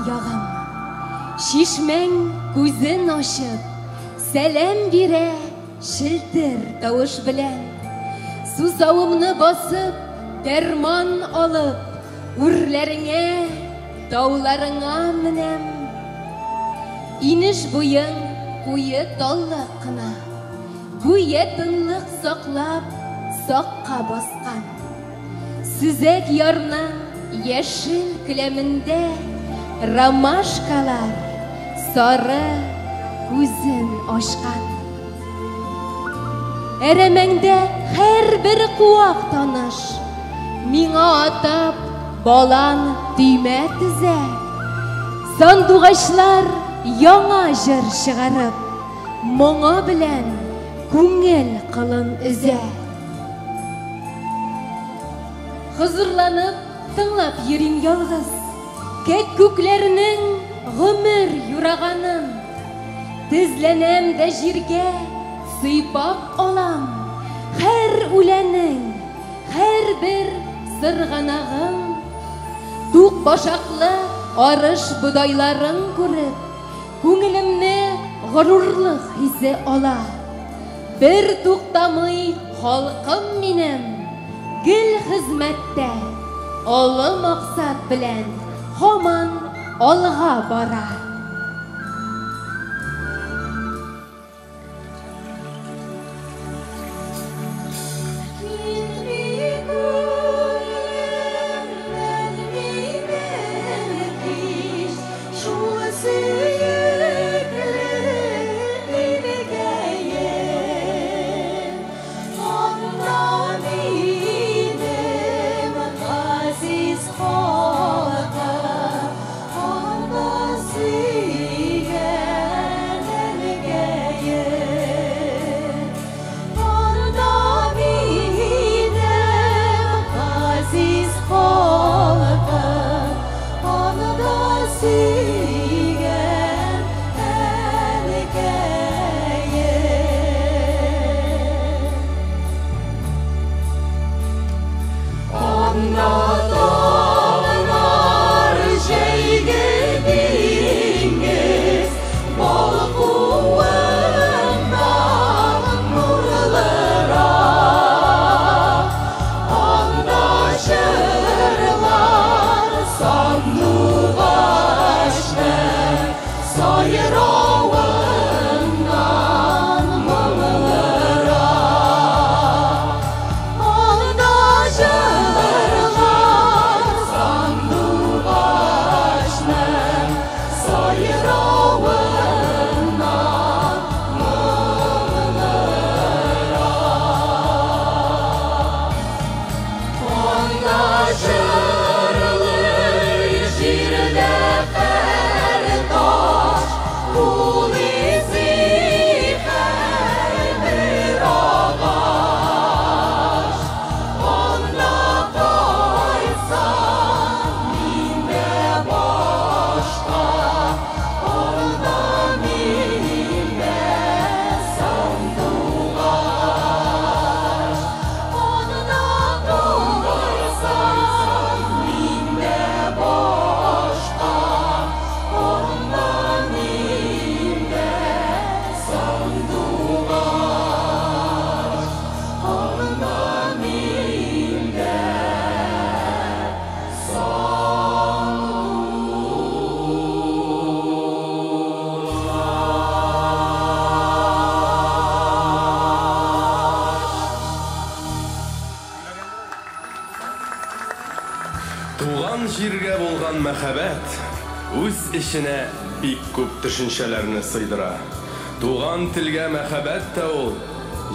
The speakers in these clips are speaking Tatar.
ягым. Чишмәң күзен ачып, сәлам бирә челтер тавыш белән. Сусавымны басып, дәрман алып, үрләреңә, тауларыңа менәм. Инеш буең куе таллык кына, гүя тынлык саклап, сакка баскан. Сөзәк ярның яшел келәмендә ромашкалар сары күзен ачкан. Әрәмәңдә һәрбер куак таныш, миңа атап балан төймә тезә. Сандугачлар яңа җыр чыгарып, моңы белән күңел кылын өзә. Хозурланып тыңлап йөрим ялгыз, кәккүкләрнең гомер юраганын. Тезләнәм дә җиргә сыйпап алам, һәр үләнең, һәрбер сырганагын. Тук башаклы арыш бодайларын күреп, күңелемне горурлык хисе ала. Бер туктамый халкым минем, гел хезмәттә, олы максат белән һаман алга бара. Туган җиргә булган мәхәббәт үз эченә бик күп төшенчәләрне сыйдыра. Туган телгә мәхәббәт тә ул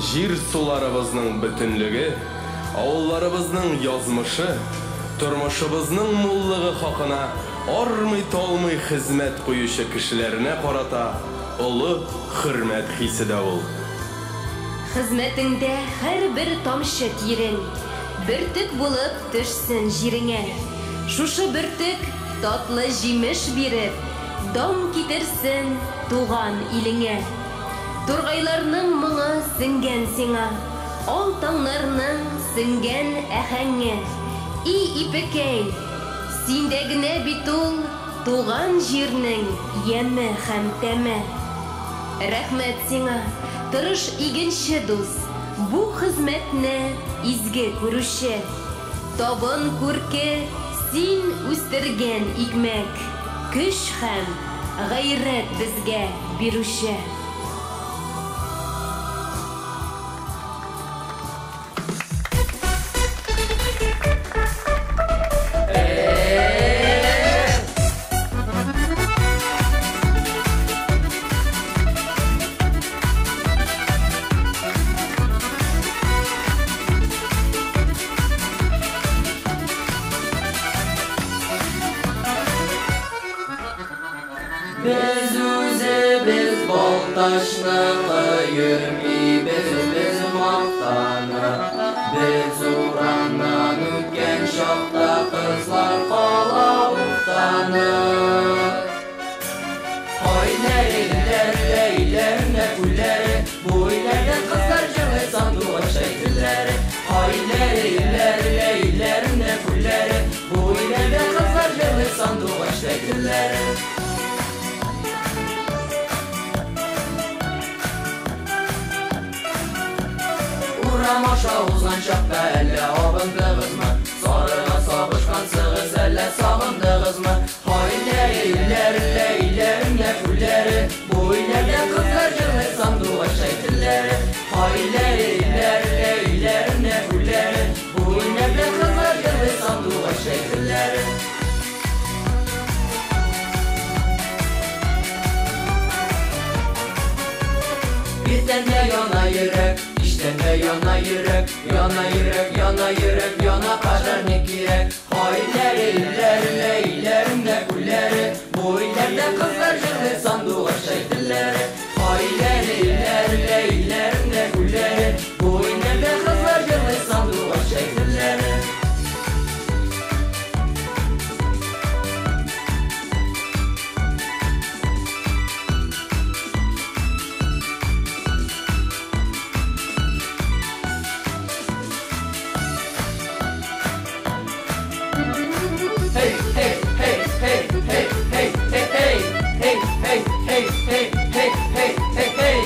җир-суларыбызның бөтенлеге, авылларыбызның язмышы, тормышыбызның муллыгы хакына армый-талмый хезмәт куючы кешеләренә карата олы хөрмәт хисе дә ул. Хезмәтеңдә һәрбер тамчы тирең, бөртек булып төшсен җиреңә. Шушы бөртек татлы җимеш биреп, дан китерсен туган илеңә. Тургайларның моңы сеңгән сиңа, ал таңнарның сеңгән әһәңе. И ипекәй, синдә генә бит ул туган җирнең яме һәм тәме. Рәхмәт сиңа, тырыш игенче дус, бу хезмәтне изге күрүче. Табын күрке, син үстергән икмәк, көч һәм гайрәт безгә бирүче. Без үзебез Балтачныкы, йөрмибез без мактанып. Без урамнан үткән чакта кызлар кала уфтанып. Ай, ләйләр, ләйләр, күлләре, бу илләрдә кызлар җырлый сандугачтай телләре. Ай, ләйләр, ләйләр, күлләре, бу илләрдә кызлар җырлый сандугачтай телләре. Урам аша узган чакта әллә абындыгызмы? Сарыга сабышкансыгыз, әллә сагындыгызмы? Һай, ләйләр, ләйләр, күлләре, бу илләрдә кызлар җырлый сандугачтай телләре. Һай, ләйләр, ләйләр, күлләре, бу илләрдә кызлар җырлый сандугачтай телләре. Иртән дә яна йөрәк, кичтән дә яна йөрәк, яна йөрәк, яна йөрәк, яна пожарник кирәк. Һай, ләйләр, ләйләр, күлләре, бу илләрдә кызлар җырлый сандугачтай телләре. Һай, ләйләр, ләйләр, күлләре, бу илләрдә кызлар җырлый сандугачтай телләре. Hey, hey, hey, hey, hey, hey, hey, hey, hey, hey, hey, hey, hey, hey, hey, hey.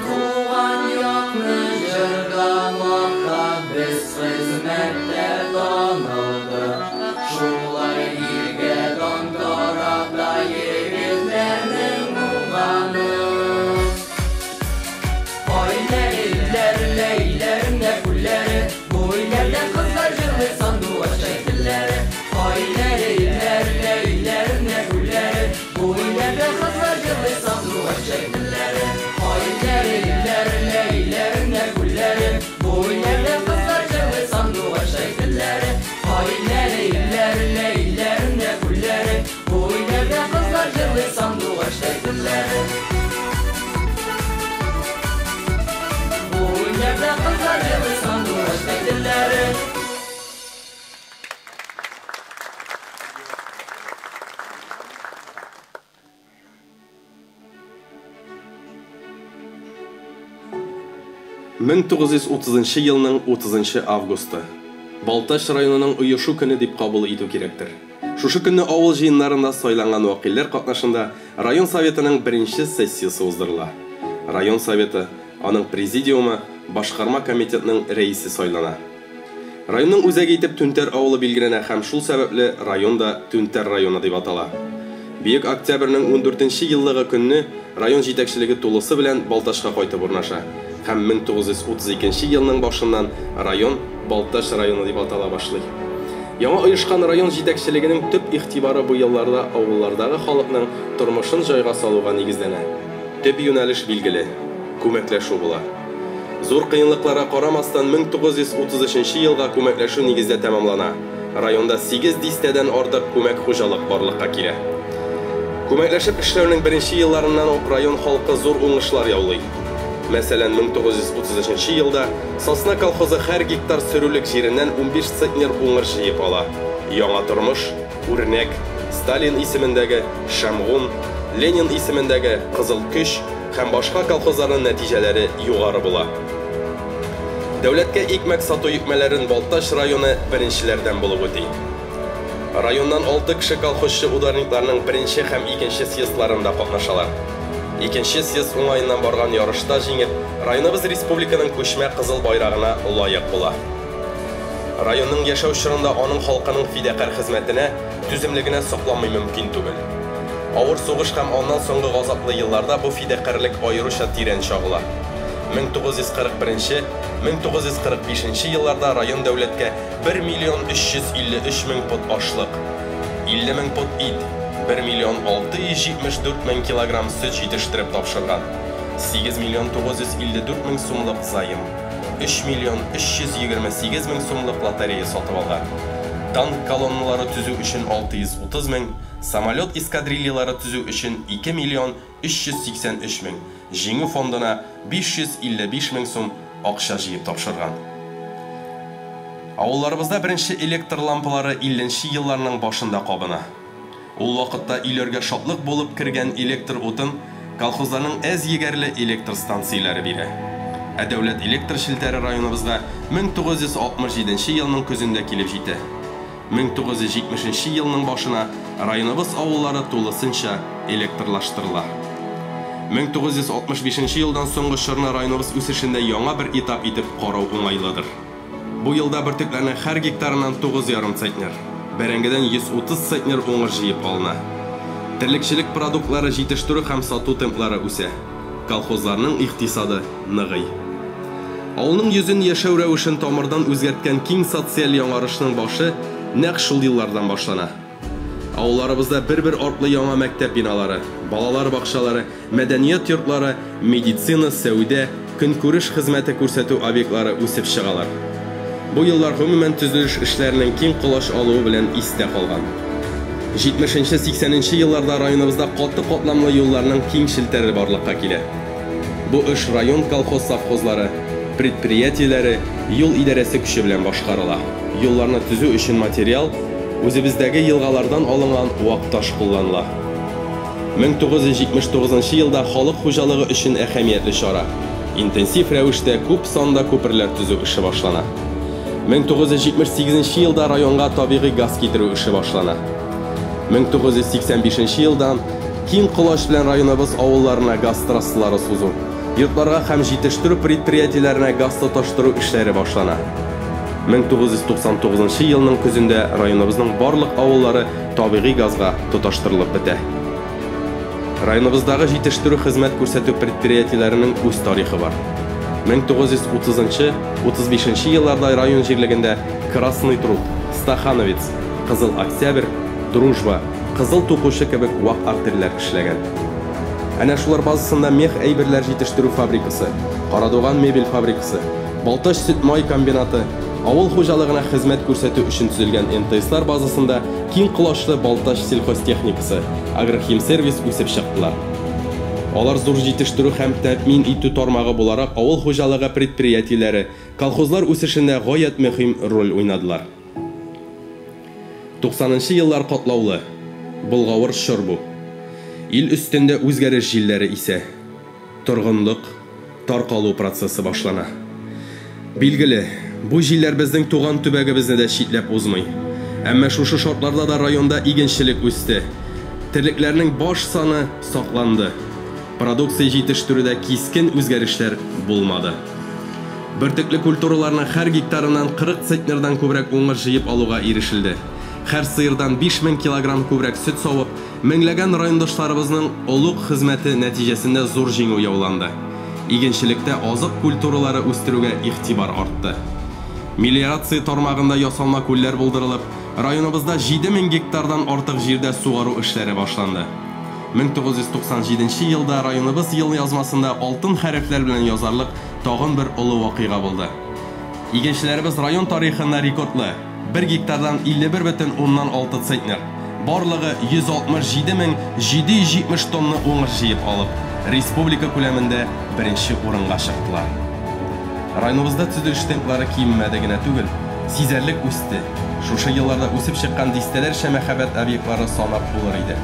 Туган якны җырда мактап, без хезмәттә танылдык. Шулай илгә дан тарата егетләрнең уңганы. Ай, ләйләр, ләйләр, күлләре, бу илләрдә кызлар җырлый сандугачтай телләре. Ай, ләйләр, ләйләр, күлләре, бу илләрдә кызлар җырлый сандугачтай телләре. Ай, ләйләр, ләйләр, күлләре, бу илләрдә кызлар җырлый сандугачтай телләре. Ай, ләйләр, ләйләр, күлләре, бу илләрдә кызлар җырлый сандугачтай телләре. Бу илләрдә кызлар җырлый сандугачтай телләре. 1930 елның 30 августы. Балтач районының оешу көне дип кабул итү кирәктер. Шушы көнне авыл җыеннарында сайланган вәкилләр катнашында район советының беренче сессиясе уздырыла. Район советы, аның президиумы, башкарма комитетның рәисе сайлана. Районның үзәге итеп Түнтәр авылы билгеләнә һәм шул сәбәпле район да Түнтәр районы дип атала. Бөек Октябрьнең 14 еллыгы көнне район җитәкчелеге тулысы белән Балтачка кайтып урнаша. Һәм 1932 елның башыннан район Балтач районы дип атала башлый. Яңа оешкан район җитәкчелегенең төп игътибары бу елларда авыллардагы халыкның тормышын җайга салуга нигезләнә. Төп юнәлеш билгеле күмәкләшү була. Зур кыенлыкларга карамастан 1933 елга күмәкләшү нигездә тәмамлана. Районда 8 дистәдән артык күмәк хуҗалык барлыкка килә. Күмәкләшеп эшләүнең беренче елларыннан ук район халкы зур уңышлар яулый. Мәсәлән, 1933 елда Сосна колхозы һәр гектар сөрүлек җиреннән 15 центнер уңыш җыеп ала. Яңа тормыш, Үрнәк, Сталин исемендәге, Шәмгун, Ленин исемендәге, Кызыл көч һәм башка колхозларның нәтиҗәләре югары була. Дәүләткә икмәк сату йөкмәләрен Балтач районы беренчеләрдән булып үти. Районнан алты кеше колхозчы ударникларның беренче һәм икенче съездларында катнашалар. Икенче съезд уңаеннан барган ярышта җиңеп, районыбыз республиканың күчмә Кызыл байрагына лаек була. Районның яшәү чорында аның халкының фидакарь хезмәтенә, түземлегенә сокланмый мөмкин түгел. Авыр сугыш һәм аннан соңгы газаплы елларда бу фидакарьлек аеруча тирән чагыла. 1941, 1945 елларда район дәүләткә 1 миллион 353 мең пот ашлык, 50 мең пот ит, 1 миллион 674 мең килограмм сөт җитештереп тапшырган, 8 миллион 954 мең сумлык заем, 3 миллион 328 мең сумлык лотерея сатып алган. Танк колонналары төзү өчен 630 мең, самолет эскадрильялары төзү өчен 2 миллион 383 мең, Җиңү фондына 555 мең сум акча җыеп тапшырган. Авылларыбызда беренче электр лампалары 50 нче елларның башында кабына. Ул вакытта өйләргә шатлык булып кергән электр утын колхозларның әз егәрле электр станцияләре бирә. Ә дәүләт электр челтәре районыбызга 1967 нче елның көзендә килеп җитә. 1970 нче елның башына районыбыз авыллары тулысынча электрлаштырыла. 1965 нче елдан соңгы чорны районыбыз үсешендә яңа бер этап итеп карау уңайлыдыр. Бу елда бөртекләрнең һәр гектарыннан 9,5 центнер, бәрәңгедән 130 центнер уңыш җыеп алына. Терлекчелек продуктлары җитештерү һәм сату темплары үсә. Колхозларның икътисады ныгый. Авылның йөзен, яшәү рәвешен тамырдан үзгәрткән киң социаль яңарышның башы нәкъ шул еллардан башлана. Авылларыбызда бер-бер артлы яңа мәктәп биналары, балалар бакчалары, мәдәният йортлары, медицина, сәүдә, көнкүреш хезмәте күрсәтү объектлары үсеп чыгалар. Бу еллар гомумән төзелеш эшләренең киң колач алуы белән истә калган. 70 нче-80 нче елларда районыбызда каты катламлы юлларның киң челтәре барлыкка килә. Бу эш район колхоз-совхозлары, предприятиеләре, юл идарәсе көче белән башкарыла. Юлларны төзү өчен материал, үзебездәге елгалардан алынган вак таш кулланыла. 1979 елда халык хуҗалыгы өчен әһәмиятле чара, интенсив рәвештә күп санда күперләр төзү эше башлана. 1978 елда районга табигый газ китерү эше башлана. 1985 елдан киң колач белән районыбыз авылларына газ трассалары сузу, йортларга һәм җитештерү предприятиеләренә газ тоташтыру эшләре башлана. 1999 елның көзендә районыбызның барлык авыллары табигый газга тоташтырылып бетә. Районыбыздагы җитештерү хезмәт күрсәтү предприятиеләренең үз тарихы бар. 1930-нчы, 35 елларда район җирлегендә Красный труд, Стахановец, Кызыл Октябрь, Дружба, Кызыл тукучы кебек вак артельләр эшләгән. Әнә шулар базасында мех әйберләр җитештерү фабрикасы, Карадуган мебель фабрикасы, Балтач сөт-май комбинаты, авыл хуҗалыгына хезмәт күрсәтү өчен төзелгән МТСлар базасында киң колачлы Балтач сельхозтехникасы, Агрохимсервис үсеп чыктылар. Алар зур җитештерү һәм тәэмин итү тармагы буларак авыл хуҗалыгы предприятиеләре, колхозлар үсешендә гаять мөһим роль уйнадылар. Туксанынчы еллар катлаулы, болгавыр чор бу. Ил өстендә үзгәреш җилләре исә. Торгынлык, таркалу процессы башлана. Билгеле, бу җилләр безнең туган төбәгебезне дә читләп узмый. Әмма шушы шартларда да районда игенчелек үсте. Терлекләрнең баш саны сакланды. Продукция җитештерүдә кискен үзгәрешләр булмады. Бөртекле культураларның һәр гектарыннан 40 центнердан күбрәк уңыш җыеп алуга ирешелде. Һәр сыердан 5000 килограмм күбрәк сөт савып, меңләгән райондашларыбызның олуг хезмәте нәтиҗәсендә зур җиңү яуланды. Игенчелектә азык культуралары үстерүгә игътибар артты. Мелиорация тармагында ясалма күлләр булдырылып, районыбызда 7000 гектардан артык җирдә сугару эшләре башланды. 1997 елда районыбыз елъязмасында алтын хәрефләр белән язарлык тагын бер олы вакыйга булды. Игенчеләребез район тарихында рекордлы, бер гектардан 51,6 центнер, барлыгы 167 770 тонна уңыш җыеп алып, республика күләмендә беренче урынга чыктылар. Районыбызда төзелеш темплары кимемәде генә түгел, сизәрлек үсте. Шушы елларда үсеп чыккан дистәләрчә мәһабәт объектлары санап булыр иде.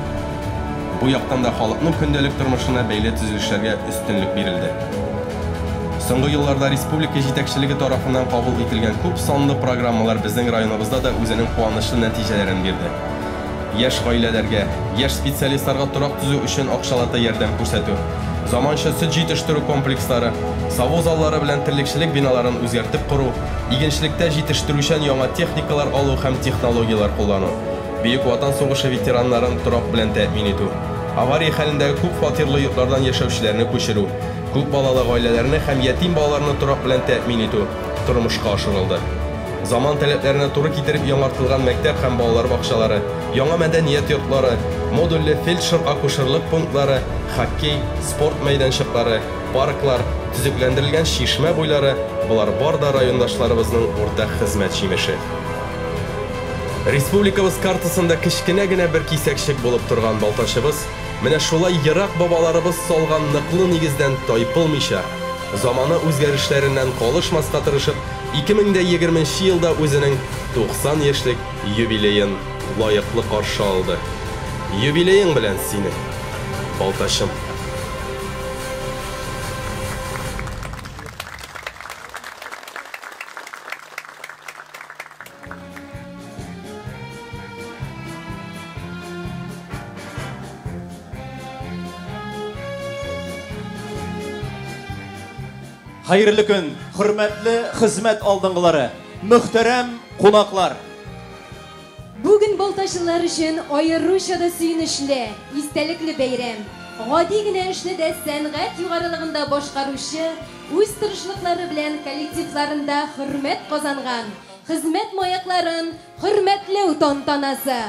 Бу яктан да халыкның көндәлек тормышына бәйле төзелешләргә өстенлек бирелде. Соңгы елларда республика җитәкчелеге тарафыннан кабул ителгән күп санлы программалар безнең районыбызда да үзенең куанычлы нәтиҗәләрен бирде. Яшь гаиләләргә, яшь специалистларга торак төзү өчен акчалата ярдәм күрсәтү, заманча сөт җитештерү комплекслары, саву заллары белән терлекчелек биналарын үзгәртеп кору, игенчелектә җитештерүчән яңа техникалар алу һәм технологияләр куллану, Бөек Ватан сугышы ветераннарын торак белән тәэмин итү, авария хәлендәге күп фатирлы йортлардан яшәүчеләрне күчерү, күп балалы гаиләләрне һәм ятим балаларны торак белән тәэмин итү тормышка ашырылды. Заман таләпләренә туры китереп яңартылган мәктәп һәм балалар бакчалары, яңа мәдәният йортлары, модульле фельдшер-акушерлык пунктлары, хоккей, спорт мәйданчыклары, парклар, төзекләндерелгән чишмә буйлары, болар бар да райондашларыбызның уртак хезмәт җимеше. Республикабыз картасында кечкенә генә бер кисәкчек булып торган Балтачыбыз менә шулай ерак бабаларыбыз салган ныклы нигездән тайпылмыйча, замана үзгәрешләреннән калышмаска тырышып, 2020 нче елда үзенең 90 яшьлек юбилеен лаеклы каршы алды. Юбилеең белән сине, Балтачым! Хәерле көн, хөрмәтле хезмәт алдынгылары, мөхтәрәм кунаклар! Бүген балтачлылар өчен аеруча да сөенечле, истәлекле бәйрәм. Гади генә эшне дә сәнгать югарылыгында башкаручы, үз тырышлыклары белән коллективларында хөрмәт казанган, хезмәт маякларын хөрмәтләү тантанасы.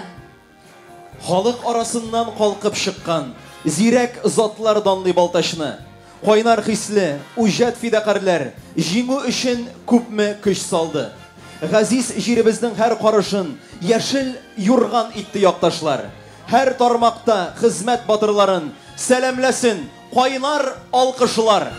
Халык арасыннан калкып чыккан, зирәк затлар данлый Балтачны. Кайнар хисле, үҗәт фидакарьләр җиңү өчен күпме көч салды. Газиз җиребезнең һәр карышын яшел юрган итте якташлар. Һәр тармакта хезмәт батырларын сәламләсен кайнар алкышлар!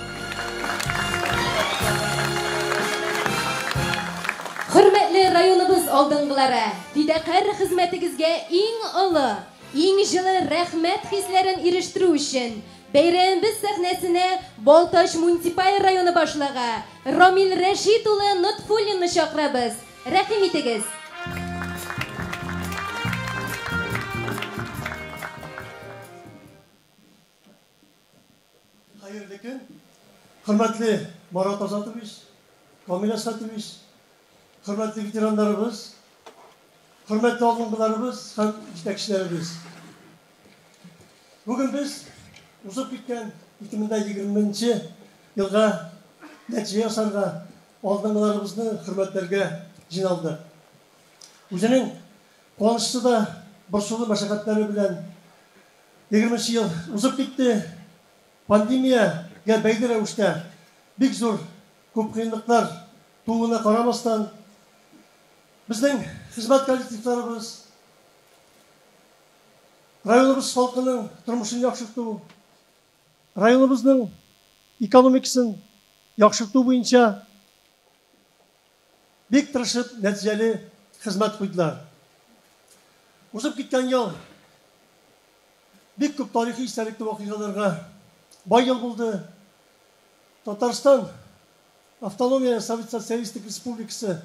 Хөрмәтле районыбыз алдынгылары, фидакарь хезмәтегезгә иң олы, иң җылы рәхмәт хисләрен ирештерү өчен, бәйрәмебез сәхнәсенә Балтач муниципаль районы башлыгы Рамил Рәшит улы Нотфуллинны чакырабыз. Рәхим итегез! Хәерле көн, хөрмәтле Марат Азатович, Камил Әсхәтович, хөрмәтле ветераннарыбыз, хөрмәтле алдынгыларыбыз һәм җитәкчеләребез. Бүген без узып киткән 2020 нче елга нәтиҗә ясарга, алдынгыларыбызны хөрмәтләргә җыйналдык. Үзенең куанычлы да, борчулы мәшәкатьләре белән 20 ел узып китте. Пандемиягә бәйле рәвештә бик зур күп кыенлыклар тууына карамастан, безнең хезмәт коллективларыбыз, районыбыз халкының тормышын яхшырту, районыбызның экономикасын яхшырту буенча бик тырышып нәтиҗәле хезмәт куйдылар. Узып киткән ел бик күп тарихи истәлекле вакыйгаларга бай ел булды. Татарстан Автономия Совет Социалистик Республикасы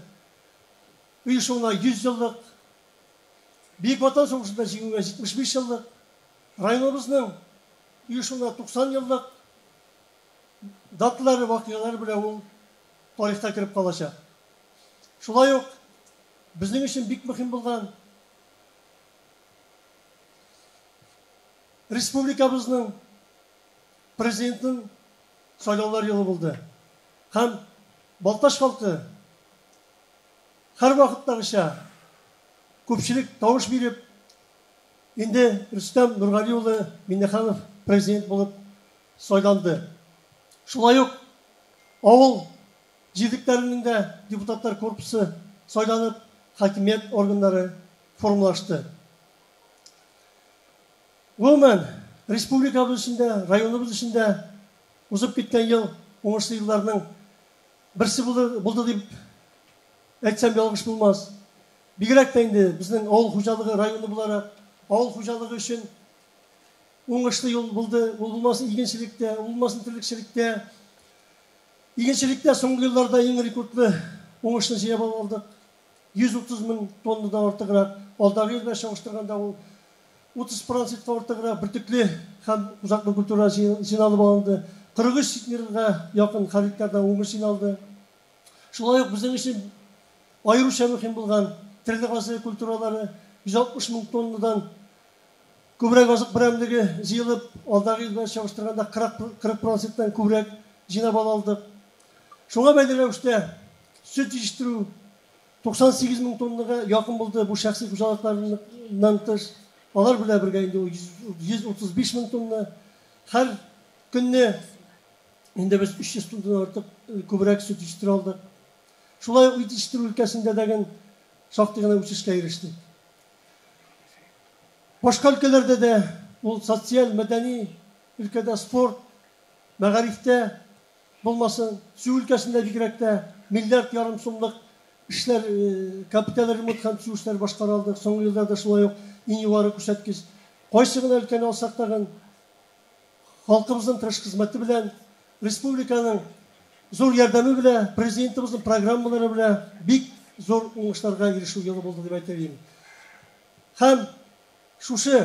оешуына 100 еллык, Бөек Ватан сугышында җиңүгә 75 еллык, районыбызның оешуына 90 еллык даталары, вакыйгалары белән ул тарихта кереп калачак. Шулай ук безнең өчен бик мөһим булган республикабызның президентын сайлаулар елы булды. Һәм Балтач халкы һәрвакыттагыча күпчелек тавыш биреп, инде Рөстәм Нургали улы Миңнеханов президент булып сайланды. Шулай ук авыл җирлекләренең дә депутатлар корпусы сайланып, хакимият органнары формалашты. Гомумән, республикабыз өчен дә, районыбыз өчен дә узып киткән ел уңышлы елларның берсе булды, булды дип әйтсәм ялгыш булмас. Бигрәк тә инде безнең авыл хуҗалыгы районы буларак, авыл хуҗалыгы өчен уңышлы ел булды. Ул булмасын игенчелектә, ул булмасын терлекчелектә. Игенчелектә соңгы елларда иң рекордлы уңышны җыеп алдык. 130 мең тоннадан артыграк. Алдагы ел белән чагыштырганда ул 30%ка артыграк бөртекле һәм кузаклы культура җыйналып алынды. 43 центнерга якын гектардан уңыш җыйналды. Шулай ук безнең өчен аеруча мөһим булган терлек азыгы культуралары 160 мең тоннадан күбрәк азык берәмлеге җыелып, алдагы ел белән чагыштырганда 40%тан күбрәк җыйнап ала алдык. Шуңа бәйле рәвештә сөт җитештерү 98 мең тоннага якын булды. Бу шәхси хуҗалыкларыннан тыш, алар белән бергә инде 135 мең тонна. Һәр көнне инде без 300 тоннадан артык күбрәк сөт җитештерә алдык. Шулай ук ит җитештерү өлкәсендә дә шактый гына үсешкә ирештек. Башка өлкәләрдә дә ул социаль, мәдәни өлкәдә, спорт, мәгарифтә булмасын, төзү өлкәсендә бигрәк тә миллиард ярым сумлык эшләр, капиталь ремонт һәм төзү эшләре башкара алдык. Соңгы елларда шулай ук иң югары күрсәткеч. Кайсы гына өлкәне алсак тагын, халкыбызның тырыш хезмәте белән, республиканың зур ярдәме белән, президентыбызның программалары белән бик зур уңышларга ирешү елы булды дип әйтер идем. Һәм шушы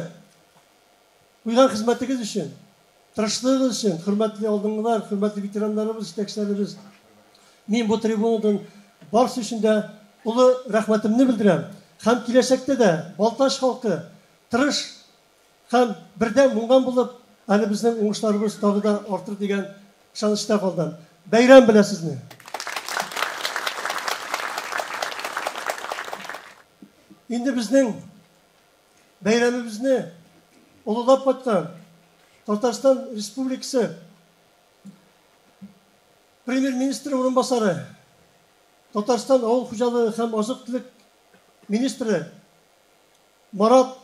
куйган хезмәтегез өчен, тырышлыгыгыз өчен, хөрмәтле алдынгылар, хөрмәтле ветераннарыбыз, җитәкчеләребез, мин бу трибунадан барысы өчен дә олы рәхмәтемне белдерәм. Һәм киләчәктә дә Балтач халкы тырыш һәм бердәм уңган булып, әле безнең уңышларыбыз тагы да артыр дигән ышанычта калдым. Бәйрәм белән сезне! Инде безнең бәйрәмебезне олылап кайткан Татарстан Республикасы Премьер-министры урынбасары, Татарстан авыл хуҗалыгы һәм азык-төлек министры Марат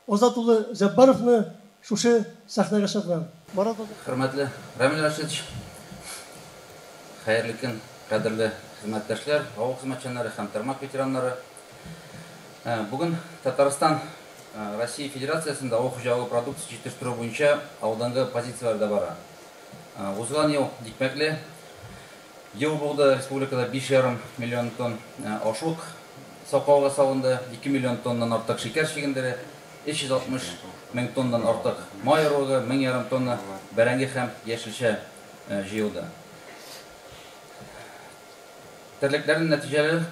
Азат улы Зәббаровны шушы сәхнәгә чакырам. Марат Азат. Хөрмәтле Рамил Рашидович, хәерле көн, кадерле хезмәттәшләр, авыл хезмәтчәннәре һәм тармак ветераннары. Бүген Татарстан Россия Федерациясендә авыл хуҗалыгы продукция җитештерү буенча алдынгы позицияләрдә бара. Узган ел икмәкле ел булды, республикада 5,5 миллион тонн ашлык саклауга салынды, 2 миллион тоннадан артык шикәр чөгендере, 360 мең тоннадан артык май орлыгы, 1500 тонна бәрәңге һәм яшелчә җыелды. Терлекләрнең нәтиҗәле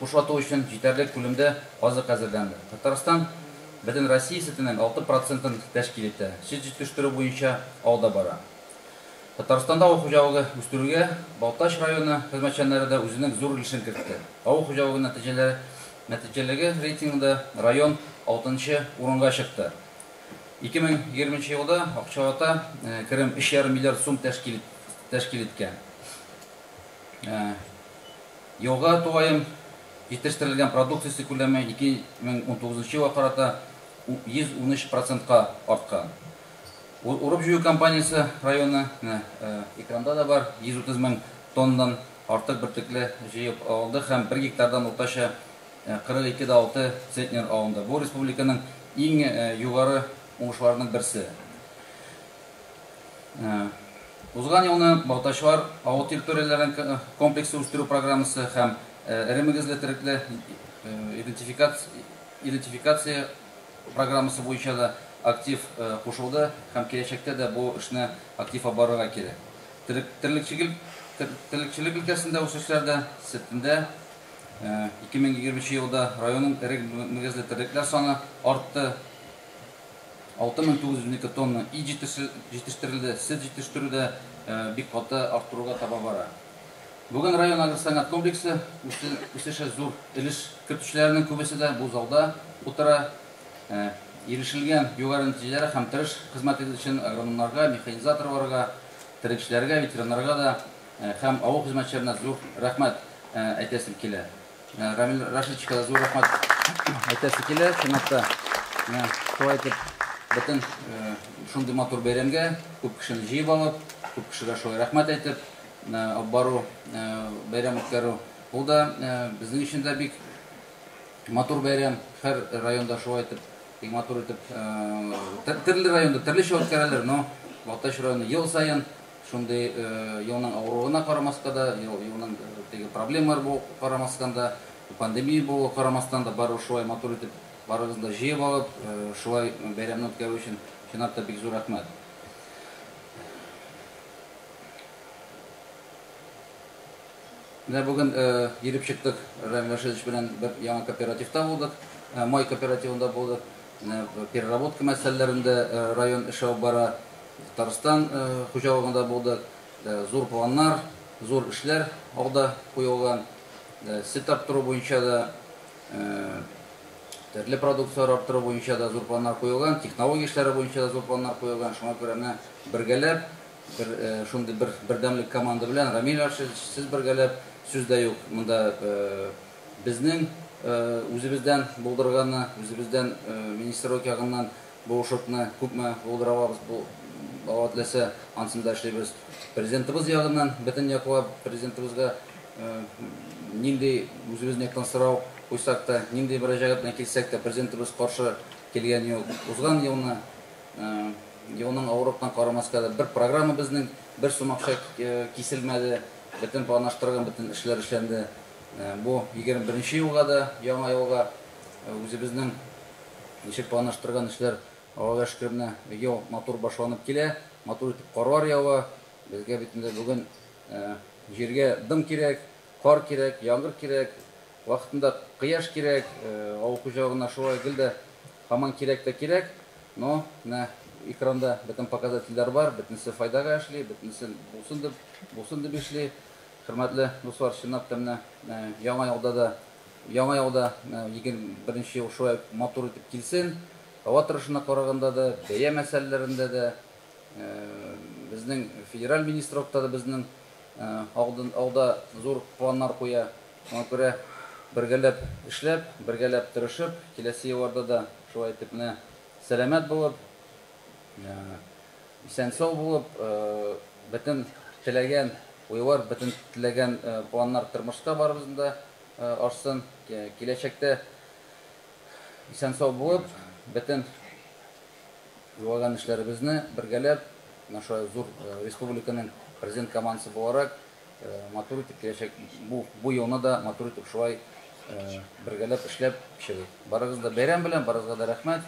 кушлату өчен җитәрлек күлемдә азык әзерләнде. Татарстан бөтен Россия сөтенең 6%-ын тәшкил итә. Сөт җитештерү буенча алда бара. Татарстанда авыл хуҗалыгы үстерүгә Балтач районы хезмәтчәннәре дә үзенең зур өлешен кертте. Авыл хуҗалыгы нәтиҗәләре нәтиҗәлеге рейтингында район 6нчы урынга чыкты. 2020 елда акчалата керем 3,5 миллиард сум тәшкил иткән. Елга тулаем җитештерелгән продукциясе күләме 2019 елга карата 113%ка арткан. Урып җыю компаниясе районы экранда да бар, 130 мең тоннадан артык бөртекле җыеп алды һәм 1 гектардан уртача 42,6 центнер алынды. Бу республиканың иң югары уңышларының берсе. Узган елны Балтачлар авыл территорияләрен комплексы үстерү программасы һәм эре мөгезле терлекле идентификация программасы буенча да актив кушылды һәм киләчәктә дә бу эшне актив алып барырга кирәк. Терлекчелек өлкәсендә үсешләрдә сөтендә 2020 елда районның эре мөгезле терлекләр саны артты. 6912 тонна ит җитештерелде, сөт җитештерүдә бик каты арттыруга таба бара. Бүген район агросәнәгать комплексы үсеше зур өлеш кертүчеләрнең күбесе дә бу залда утыра. Ирешелгән югары нәтиҗәләр һәм тырыш хезмәт өчен агрономнарга, механизаторларга, терлекчеләргә, ветераннарга да һәм авыл хезмәтчеләренә зур рәхмәт әйтәсем килә. Рамил Рашидовичка да зур рәхмәт әйтәсе килә. Чынлап та, шулай итеп бөтен шундый матур бәйрәмгә күп кешене җыеп алып, күп кешегә шулай рәхмәт әйтеп, алып бару, бәйрәм үткәрү. Ул да безнең өчен дә бик матур бәйрәм. Һәр районда шулай итеп Бик матур итеп, төрле районда төрлечә үткәрәләр, но Балтач районы ел саен шундый елның авыруына карамаска да, елның теге проблемалар булу карамастан да, пандемия булуга карамастан да, барыбер шулай матур итеп барыгызны да җыеп алып, шулай бәйрәмне үткәрү өчен чынлап та бик зур рәхмәт. Менә бүген йөреп чыктык, Рамил Рашидович белән бер яңа кооперативта булдык, Май кооперативында булдык. Менә переработка мәсьәләләрендә район эш алып бара. Татарстан хуҗалыгында булдык. Зур планнар, зур эшләр алда куелган. Сөт арттыру буенча да, төрле продукцияләр арттыру буенча да зур планнар куелган, технология эшләре буенча да зур планнар куелган. Шуңа күрә менә бергәләп, бер шундый бер бердәмлек команда белән Рамил Рашидович, сез бергәләп, сүз дә юк, монда безнең үзебездән булдырганны, үзебездән министрлык ягыннан булышыкны күпме булдыра алабыз, бу Алла теләсә, анысын да эшлибез. Президентыбыз ягыннан бөтен яклап, президентыбызга нинди үзебезнең яктан сорау куйсак та, нинди мөрәҗәгать белән килсәк тә, президентыбыз каршы килгән юк. Узган елны, елның авырлыктан карамаска да, бер программа безнең, бер сум акча киселмәде, бөтен планлаштырган бөтен эшләр эшләнде. Бу 21 елга да, яңа елга үзебезнең ничек планлаштырган эшләр, Аллага шөкер, менә ел матур башланып килә, матур итеп карлар ява. Безгә бит инде бүген җиргә дым кирәк, кар кирәк, яңгыр кирәк, вакытында кояш кирәк, авыл хуҗалыгына шулай гел дә һаман кирәк тә кирәк. Но менә экранда бөтен показательләр бар, бөтенесе файдага эшли, бөтенесе булсын дип, булсын дип эшли. Хөрмәтле дуслар, чынлап та менә яңа елда да, яңа елда 21 ел шулай матур итеп килсен. Һава торышына караганда да, бәя мәсьәләләрендә дә, безнең федераль министрлыкта да безнең алда зур планнар куя. Шуңа күрә бергәләп эшләп, бергәләп тырышып, киләсе елларда да шулай итеп менә сәламәт булып, исән-сау булып, бөтен теләгән уйлар, бөтен теләгән планнар тормышка барыбызның да ашсын. Киләчәктә исән-сау булып, бөтен уйлаган эшләребезне бергәләп, менә шулай зур республиканың президент командасы буларак, матур итеп киләчәк бу елны да матур итеп шулай бергәләп эшләп чыгыйк. Барыгыз да бәйрәм белән, барыгызга да рәхмәт.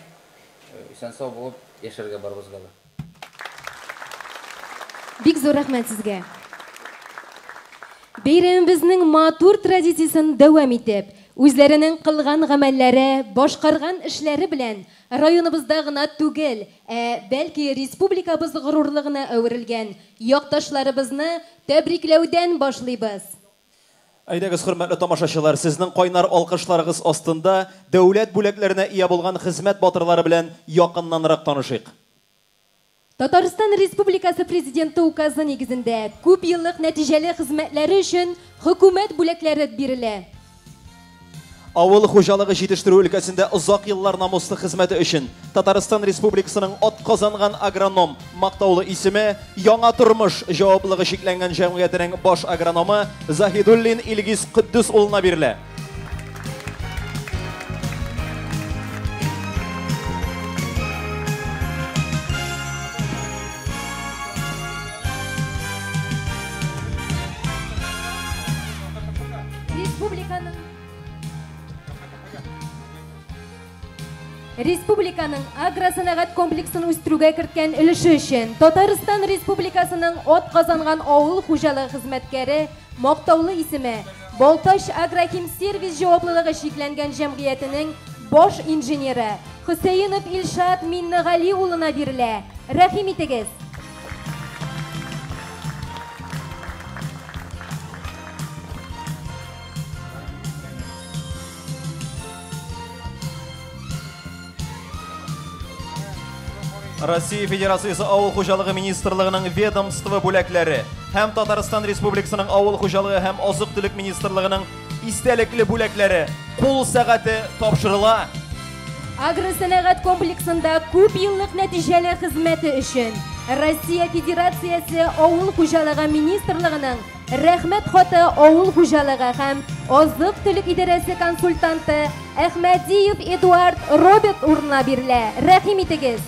Исән-сау булып яшәргә барыбызга да. Бик зур рәхмәт сезгә. Бәйрәмебезнең матур традициясен дәвам итеп, үзләренең кылган гамәлләре, башкарган эшләре белән районыбызда гына түгел, ә бәлки республикабыз горурлыгына әверелгән якташларыбызны тәбрикләүдән башлыйбыз. Әйдәгез, хөрмәтле тамашачылар, сезнең кайнар алкышларыгыз астында дәүләт бүләкләренә ия булган хезмәт батырлары белән якыннанрак танышыйк. Татарстан Республикасы Президенты указы нигезендә күп еллык нәтиҗәле хезмәтләре өчен хөкүмәт бүләкләре бирелә. Авыл хуҗалыгы җитештерү өлкәсендә озак еллар намуслы хезмәте өчен Татарстан Республикасының атказанган агроном мактаулы исеме Яңа тормыш җаваплылыгы чикләнгән җәмгыятенең баш агрономы Заһидуллин Илгиз Котдус улына бирелә. Республиканың агросәнәгать комплексын үстерүгә керткән өлеше өчен Татарстан Республикасының атказанган авыл хуҗалыгы хезмәткәре мактаулы исеме Балтач Агрохимсервис җаваплылыгы чикләнгән җәмгыятенең баш инженеры Хөсәенов Илшат Миннегали улына бирелә. Рәхим итегез. Россия Федерациясе Авыл хуҗалыгы министрлыгының ведомство бүләкләре һәм Татарстан Республикасының Авыл хуҗалыгы һәм азык-төлек министрлыгының истәлекле бүләкләре кул сәгате тапшырыла. Агросәнәгать комплексында күп еллык нәтиҗәле хезмәте өчен Россия Федерациясе Авыл хуҗалыгы министрлыгының рәхмәт хаты авыл хуҗалыгы һәм азык-төлек идарәсе консультанты Әхмәдиев Эдуард Роберт урынына бирелә. Рәхим итегез.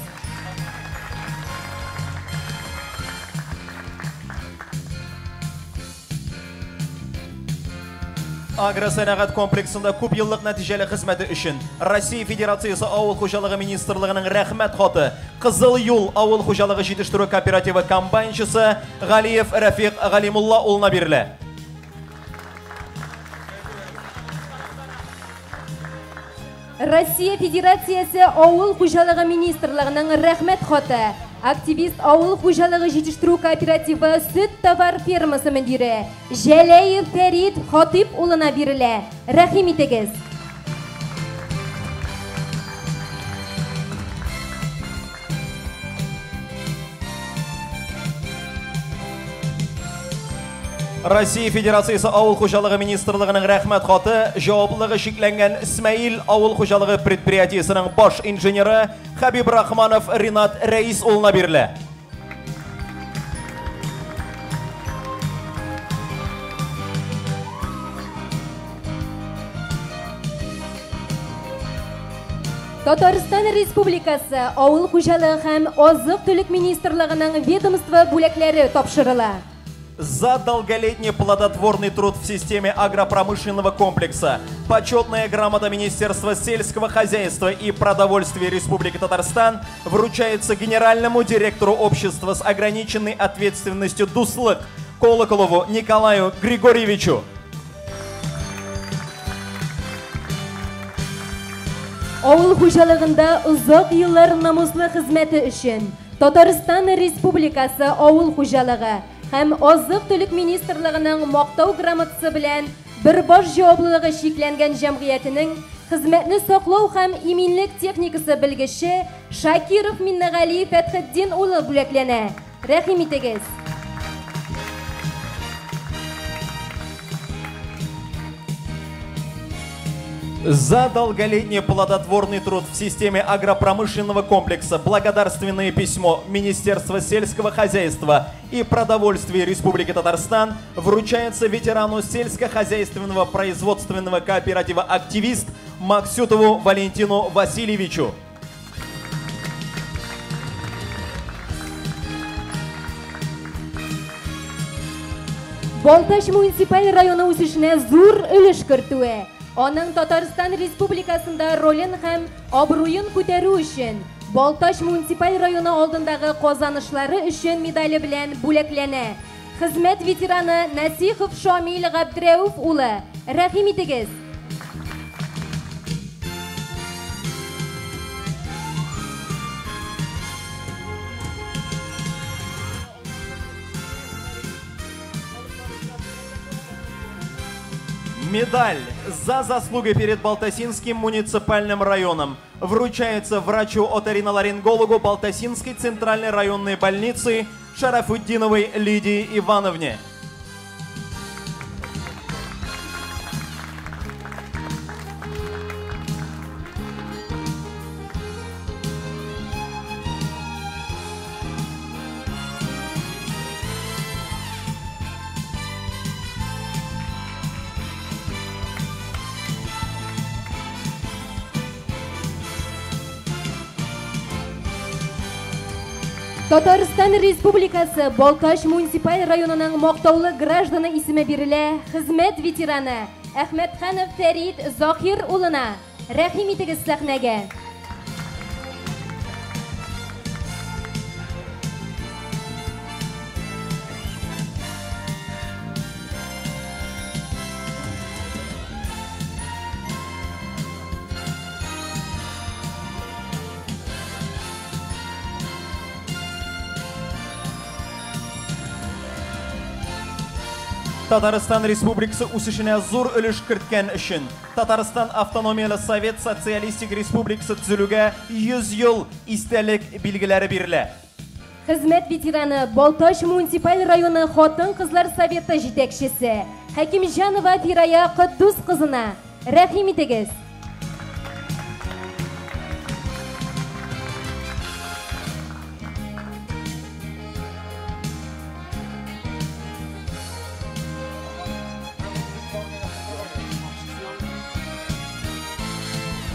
Агросәнәгать комплексында күп еллык нәтиҗәле хезмәте өчен Россия Федерациясе Авыл хуҗалыгы министрлыгының рәхмәт хаты Кызыл юл авыл хуҗалыгы җитештерү кооперативы комбайнчысы Галиев Рәфик Галимулла улына бирелә. Россия Федерациясе Авыл хуҗалыгы министрлыгының рәхмәт хаты активист авыл хуҗалыгы җитештерү кооперативы сөт товар фермасы мөдире Җәләев Фәрит Хатип улына бирелә. Рәхим итегез. Россия Федерациясе Авыл хуҗалыгы министрлыгының рәхмәт хаты җаваплылыгы чикләнгән Исмаил авыл хуҗалыгы предприятиесенең баш инженеры Хәбибрахманов Ринат Рәис улына бирелә. Татарстан Республикасы Авыл хуҗалыгы һәм азык-төлек министрлыгының ведомство бүләкләре тапшырыла. За долголетний плодотворный труд в системе агропромышленного комплекса почетная грамота Министерства сельского хозяйства и продовольствия Республики Татарстан вручается генеральному директору общества с ограниченной ответственностью «Дуслык» Колоколову Николаю Григорьевичу. Авыл хуҗалыгында озак еллар намуслы хезмәте өчен Татарстан Республикасы Авыл хуҗалыгы һәм азык-төлек министрлыгының мактау грамотасы белән Бөрбаш җаваплылыгы чикләнгән җәмгыятенең хезмәтне саклау һәм иминлек техникасы белгече Шакиров Миннегали Фәтхетдин улы бүләкләнә. Рәхим итегез. За долголетний плодотворный труд в системе агропромышленного комплекса благодарственное письмо Министерства сельского хозяйства и продовольствия Республики Татарстан вручается ветерану сельскохозяйственного производственного кооператива «Активист» Максютову Валентину Васильевичу. Балтач муниципаль районы үсешенә зур өлеш кертүе, аның Татарстан Республикасында ролен һәм абруен күтәрү өчен Балтач муниципаль районы алдындагы казанышлары өчен медале белән бүләкләнә. Хезмәт ветераны Насихов Шамил Габдрәүф улы. Рәхим итегез. Медаль за заслуги перед Балтасинским муниципальным районом вручается врачу-оториноларингологу Балтасинской центральной районной больницы Шарафутдиновой Лидии Ивановне. Татарстан Республикасы Балтач муниципаль районының мактаулы гражданы исеме бирелә хезмәт ветераны Әхмәтханов Фәрит Захир улына. Рәхим итегез сәхнәгә. Татарстан Республикасы үсешенә зур өлеш керткән өчен Татарстан Автономияле Совет Социалистик Республикасы төзелүгә 100 ел истәлек билгеләре бирелә. Хезмәт ветераны Балтач муниципаль районы хатын-кызлар советы җитәкчесе Хәкимҗанова Фирая Котдус кызына. Рәхим итегез.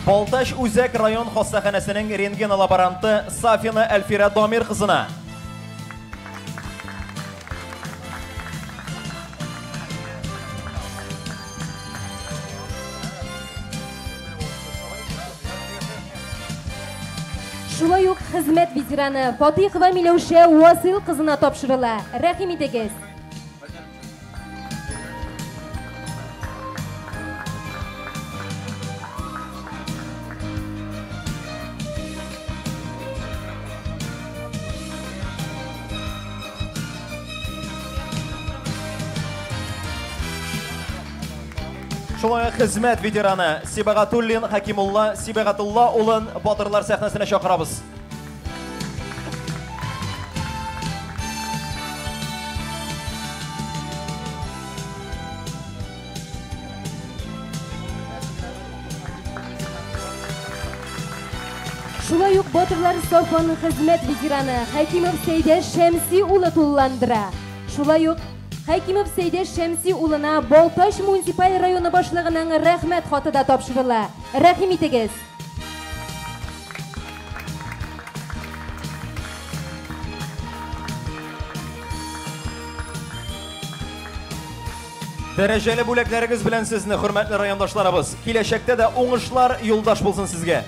Балтач үзәк район хастаханәсенең рентген лаборанты Сафина Әлфирә Дамир кызына. Шулай ук хезмәт ветераны Фатыйхова Миләүшә Васил кызына тапшырыла. Рәхим итегез. Шулай ук хезмәт ветераны Сибагатуллин Хакимулла Сибагатулла улын батырлар сәхнәсенә чакырабыз. Шулай ук батырлар сафын хезмәт ветераны Хәкимов Сәйдәш Шәмси улы тулыландыра. Шулай ук Хәкимов Сәйдәш Шәмси улына Балтач муниципаль районы башлыгының рәхмәт хаты да тапшырыла. Рәхим итегез. Дәрәҗәле бүләкләрегез белән сезне, хөрмәтле райондашларыбыз, киләчәктә дә уңышлар юлдаш булсын сезгә.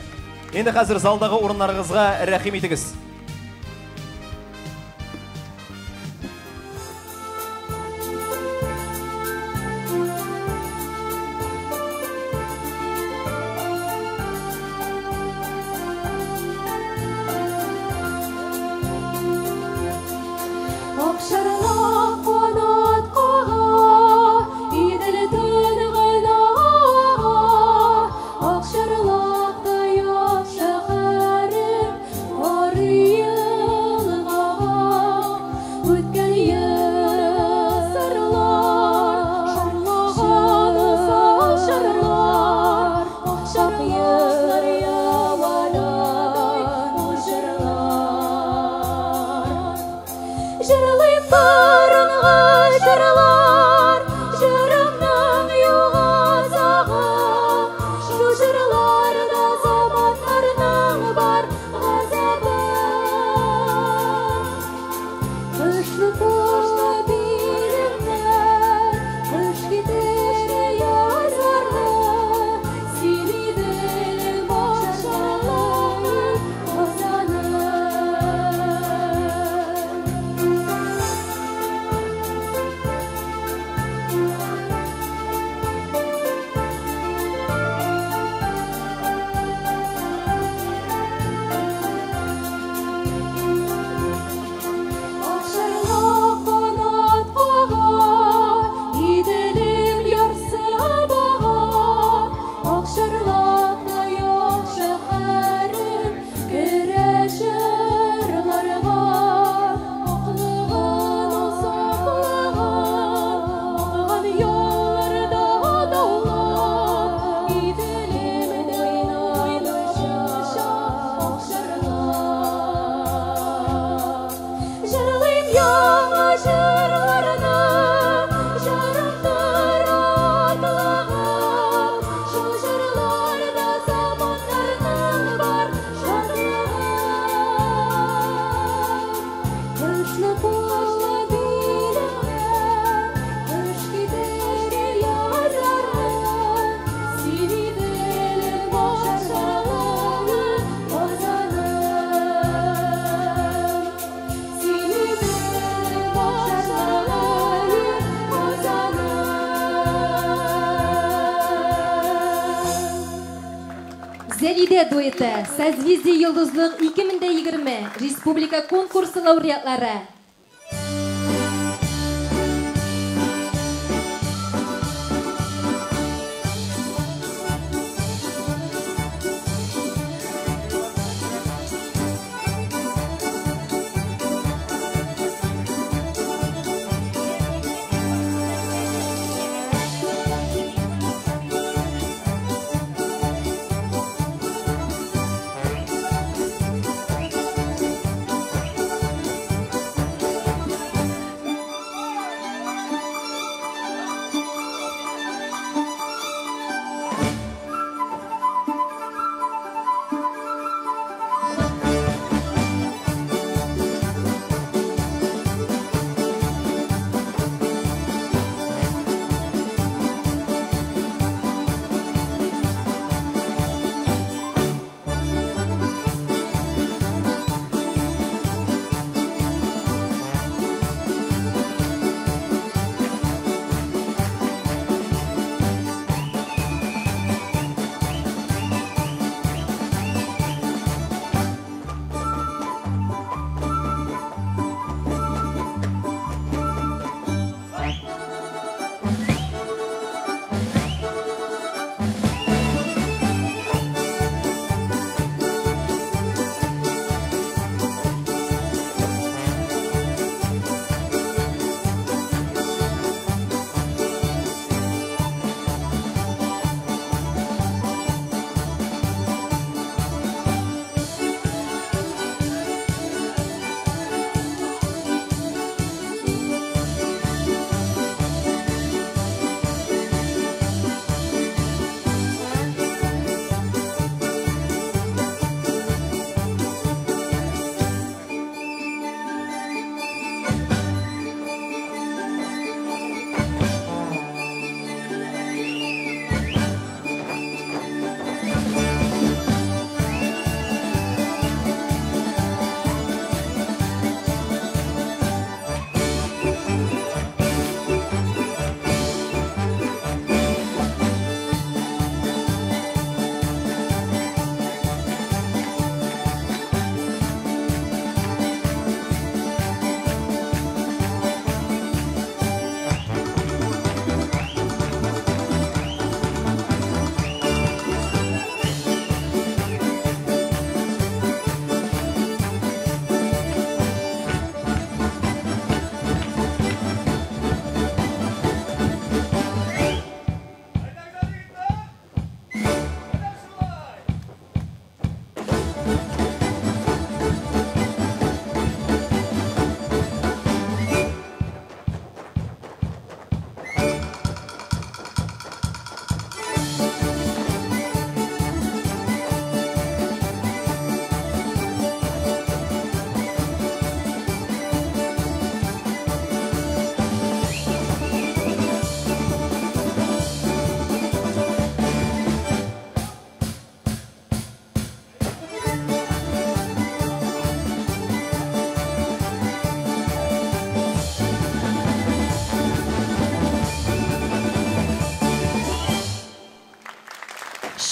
Инде хәзер залдагы урыннарыгызга рәхим итегез. Акшарлак канат кага, Идел тын гына ага. Акшарлакта як шәһәрем, Карый елгага. Үткән гасырлар, шарлаган уза җырлар, Акшарлаклар яманадай ул җырлар. Җырлый борынгы җырлар, җырымның юк азагы. Шул җырларда заманнарның бар газабы. Кышлы ташлы билемнәр, кыш китешкә язларны, син иделем акшарлы Казаным. Акшарлак канат кага, Иделем ярсы бага. Акшарлакта як шәһәрем, керә җырларга. Аклыгын саклаган, аккан ялларда даулап, Иделем уйнайча акшарлак. Җырлыйм яңа җырларны, җырымнар атлаган. Шул җырларда заманнарның бар шатлыгы. Кышлы ташлы билемнәр, кыш китешкә язларны, син иделем акшарлы Казаным. Син иделем акшарлы Казаным. Зәлидә дуэты, Созвездие Йолдызлык 2020 республика конкурсы лауреатлары.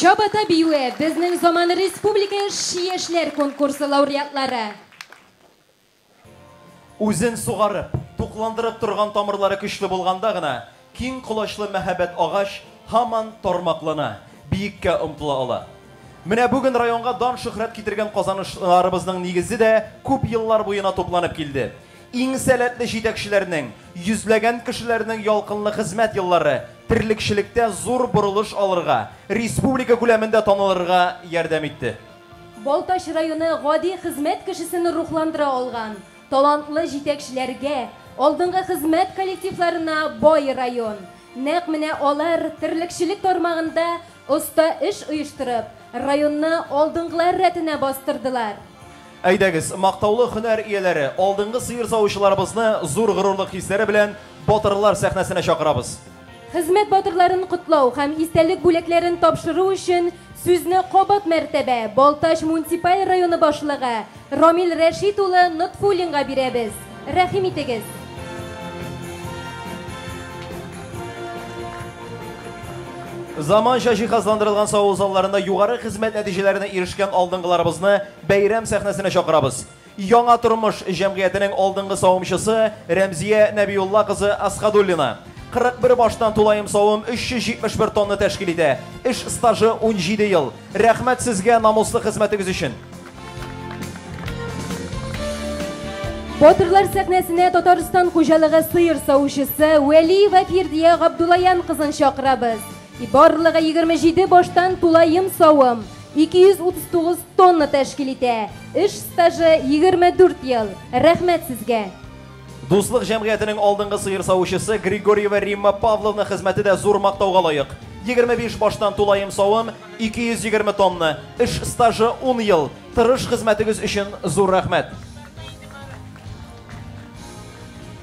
Чабата биюе безнең заман республика яшьләр конкурсы лауреатлары. Үзен сугарып, тукландырып торган тамырлары көчле булганда гына киң колачлы мәһабәт агач һаман тармаклана, биеккә омтыла ала. Менә бүген районга дан шөһрәт китергән казанышларыбызның нигезе дә күп еллар буена тупланып килде. Иң сәләтле җитәкчеләрнең, йөзләгән кешеләрнең ялкынлы хезмәт еллары терлекчелектә зур борылыш алырга, республика күләмендә танылырга ярдәм итте. Балтач районы гади хезмәт кешесен рухландыра алган талантлы җитәкчеләргә, алдынгы хезмәт коллективларына бай район. Нәкъ менә алар терлекчелек тармагында оста эш оештырып, районны алдынгылар рәтенә бастырдылар. Әйдәгез, мактаулы һөнәр ияләре, алдынгы сыер савучыларыбызны зур горурлык хисләре белән батырлар сәхнәсенә чакырабыз. Хезмәт батырларын котлау һәм истәлек бүләкләрен тапшыру өчен сүзне кабат мәртәбә Балтач муниципаль районы башлыгы Рамил Рәшит улы Нотфуллинга бирәбез. Рәхим итегез. Заманча җиһазландырылган саву залларында югары хезмәт нәтиҗәләренә ирешкән алдынгыларыбызны бәйрәм сәхнәсенә чакырабыз. Яңа тормыш җәмгыятенең алдынгы савымчысы Рәмзия Нәбиулла кызы Асхадуллина. 41 баштан тулаем савым 371 тонна тәшкил итә. Эш стажы 17 ел. Рәхмәт сезгә намуслы хезмәтегез өчен. Батырлар сәхнәсенә Татарстан хуҗалыгы сыер савучысы Вәлиева Фирдия Габдуллаян кызын чакырабыз. Барлыгы 27 баштан тулаем савым 239 тонна тәшкил итә. Эш стажы 24 ел. Рәхмәт сезгә. Дуслык җәмгыятенең алдынгы сыер савучысы Григорьева Римма Павловна хезмәте дә зур мактауга лаек. 25 баштан тулаем савым 220 тонна. Эш стажы 10 ел. Тырыш хезмәтегез өчен зур рәхмәт.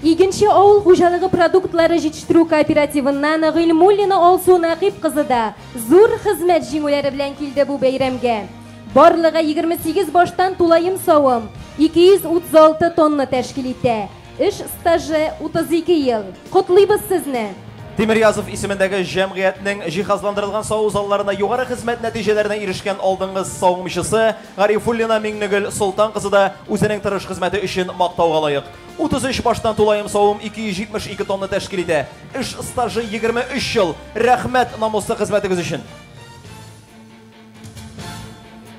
Игенче авыл хуҗалыгы продуктлары җитештерү кооперативыннан Гыйльмуллина Алсу Нәкыйп кызы да зур хезмәт җиңүләре белән килде бу бәйрәмгә. Барлыгы 28 баштан тулаем савым 236 тонна тәшкил итә. Эш стажы 32 ел. Котлыйбыз сезне. Тимирязов исемендәге җәмгыятьнең җиһазландырылган саву залларына югары хезмәт нәтиҗәләренә ирешкән алдынгы савымчысы Гарифуллина Миңнегөл Солтан кызы да үзенең тырыш хезмәте өчен мактауга лаек. 33 баштан тулаем савым 272 тонна тәшкил итә. Эш стажы 23 ел. Рәхмәт намуслы хезмәтегез өчен.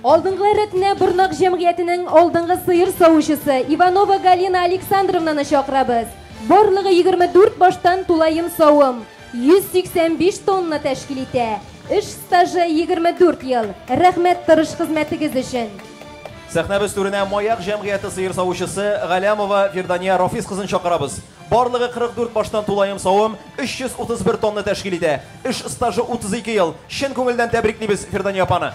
Алдынгылар рәтенә Борнак җәмгыятенең алдынгы сыер савучысы Иванова Галина Александровнаны чакырабыз. Барлыгы 24 баштан тулаем савым 185 тонна тәшкил итә. Эш стажы 24 ел. Рәхмәт тырыш хезмәтегез өчен. Сәхнәбез түренә Маяк җәмгыяте сыер савучысы Галямова Фирдания Рафис кызын чакырабыз. Барлыгы 44 баштан тулаем савым 331 тонна тәшкил итә. Эш стажы 32 ел. Чын күңелдән тәбриклибез Фирдания апаны.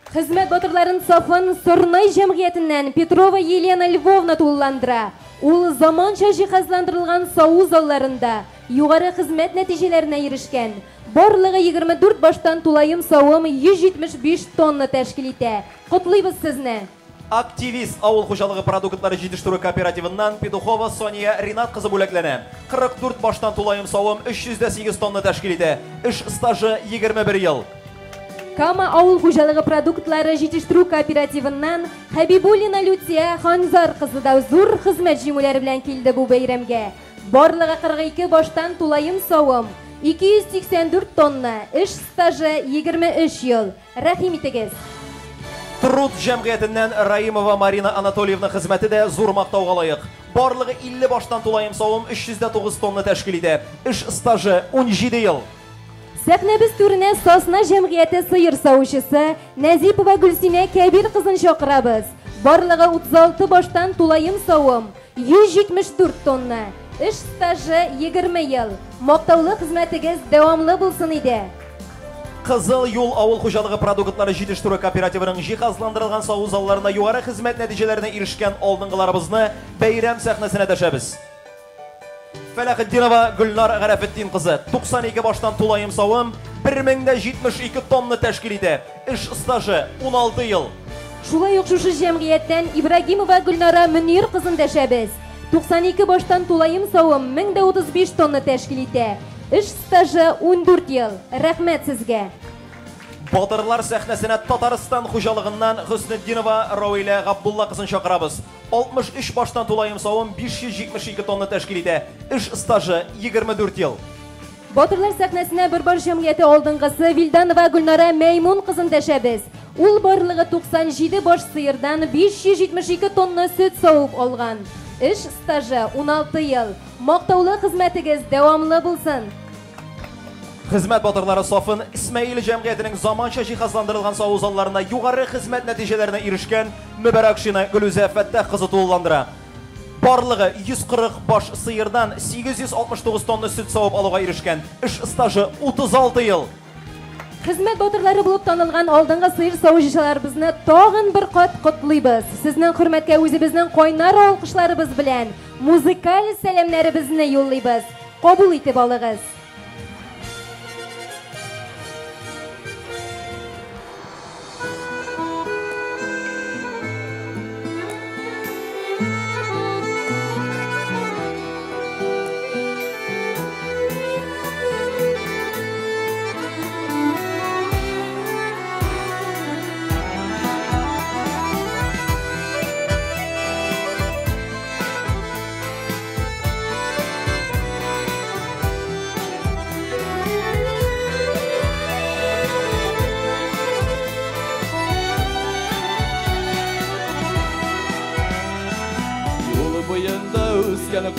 Хезмәт батырларын сафын Сорнай җәмгыятеннән Петрова Елена Львовна тулыландыра. Ул заманча җиһазландырылган саву залларында югары хезмәт нәтиҗәләренә ирешкән. Барлыгы 24 баштан тулаем савым 175 тонна тәшкил итә. Котлыйбыз сезне. Активист авыл хуҗалыгы продуктлары җитештерү кооперативыннан Петухова Сония Ринат кызы бүләкләнә. 44 баштан тулаем савым 308 тонна тәшкил итә. Эш стажы 21 ел. Кама авыл хуҗалыгы продуктлары җитештерү кооперативыннан Хәбибуллина Люция Ханзар кызы да зур хезмәт җиңүләре белән килде бу бәйрәмгә. Барлыгы 42 баштан тулаем савым 284 тонна, эш стажы 23 ел. Рәхим итегез. Труд җәмгыятеннән Раимова Марина Анатольевна хезмәте дә зур мактауга лаек. Барлыгы 50 баштан тулаем савым 309 тонна тәшкил итә. Эш стажы 17 ел. Сәхнәбез түренә Сосна җәмгыяте сыер савучысы Нәзипова Гөлсинә Кәбир кызын чакырабыз. Барлыгы 36 баштан тулаем савым 174 тонна. Эш стажы 20 ел. Мактаулы хезмәтегез дәвамлы булсын иде. Кызыл юл авыл хуҗалыгы продуктлары җитештерү кооперативының җиһазландырылган саву залларында югары хезмәт нәтиҗәләренә ирешкән алдынгыларыбызны бәйрәм сәхнәсенә дәшәбез. Фәләхетдинова Гөлнар Гарәфетдин кызы 92 баштан тулаем савым 1072 тонна тәшкил итә. Эш стажы 16 ел. Шулай ук шушы җәмгыятьтән Ибрагимова Гөлнара Мөнир кызын дәшәбез. 92 баштан тулаем савым 1035 тонна тәшкил итә. Эш стажы 14 ел. Рәхмәт сезгә. Батырлар сәхнәсенә Татарстан хуҗалыгыннан Хөснетдинова Равилә Габдулла кызын чакырабыз. 63 баштан тулаем савым 572 тонна тәшкил итә. Эш стажы 24 ел. Батырлар сәхнәсенә Бөрбаш җәмгыяте алдынгысы Вилданова Гөлнара Мәймун кызын дәшәбез. Ул барлыгы 97 баш сыердан 572 тонна сөт савып алган. Эш стажы 16 ел. Мактаулы хезмәтегез дәвамлы булсын. Хезмәт батырлары сафын Исмәил җәмгыятенең заманча җиһазландырылган саву залларында югары хезмәт нәтиҗәләренә ирешкән Мөбәрәкшина Гөлүзә Фәттах кызы тулыландыра. Барлыгы 140 баш сыердан 869 тонна сөт савып алуга ирешкән. Эш стажы 36 ел. Хезмәт батырлары булып танылган алдынгы сыер савучыларыбызны тагын бер кат котлыйбыз. Сезнең хөрмәткә үзебезнең кайнар алкышларыбыз белән музыкаль сәламнәребезне юллыйбыз. Кабул итеп алыгыз.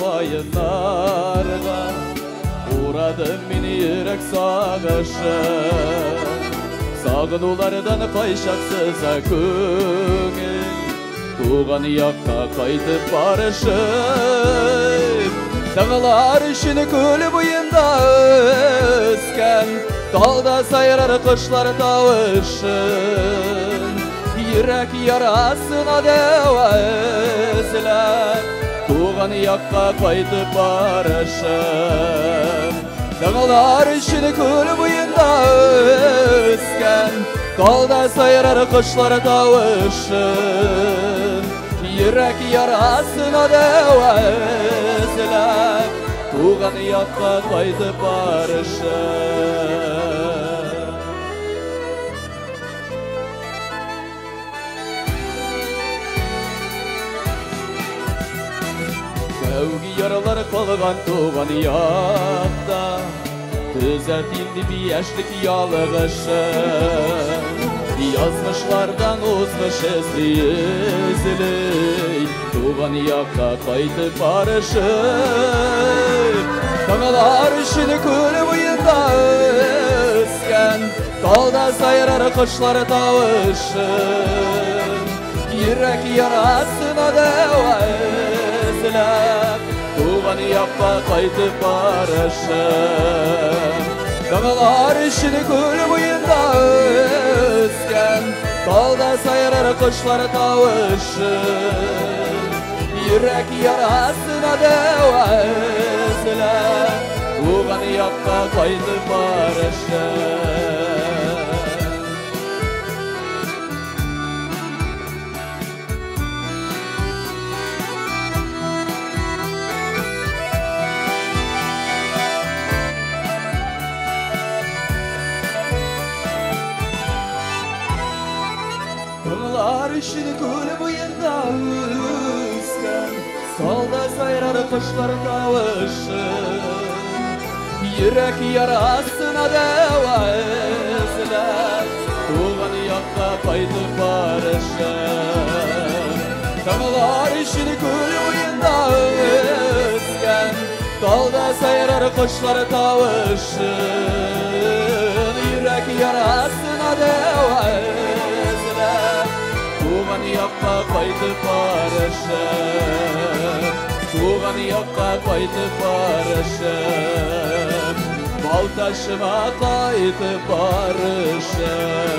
Кайыннарга урадым мин йөрәк сагышы. Сагынулардан кайчак сыза күңел, туган якка кайтып барышым. Тыңлар өчен күл буенда үскән талда сайрар кошлар тавышын. Йөрәк ярасына дәва эзләп туган якка кайтып барышым. Тыңлар өчен күл буенда үскән талда сайрар кошлар тавышын. Йөрәк ярасына дәва эзләп туган якка кайтып барышым. Тәүге яралар калган туган якта, төзәт инде яшьлек ялгышын. Язмышлардан узмыш эзли-эзли, туган якка кайтып барышым. Тыңлар өчен күл буенда үскән талда сайрар кошлар тавышын. Йөрәк ярасына дәва эзләп туган якка кайтып барышым. Тыңлар өчен күл буенда үскән талда сайрар кошлар тавышын. Йөрәк ярасына дәва эзләп туган якка кайтып барышым. Тыңлар өчен күл буенда үскән талда сайрар кошлар тавышын. Йөрәк ярасына дәва эзләп туган якка кайтып барышым. Тыңлар өчен күл буенда үскән талда сайрар кошлар тавышын. Йөрәк ярасына дәва эзләп туган якка кайтып барышым. Туган якка кайтып барышым. Балтачыма кайтып барышым.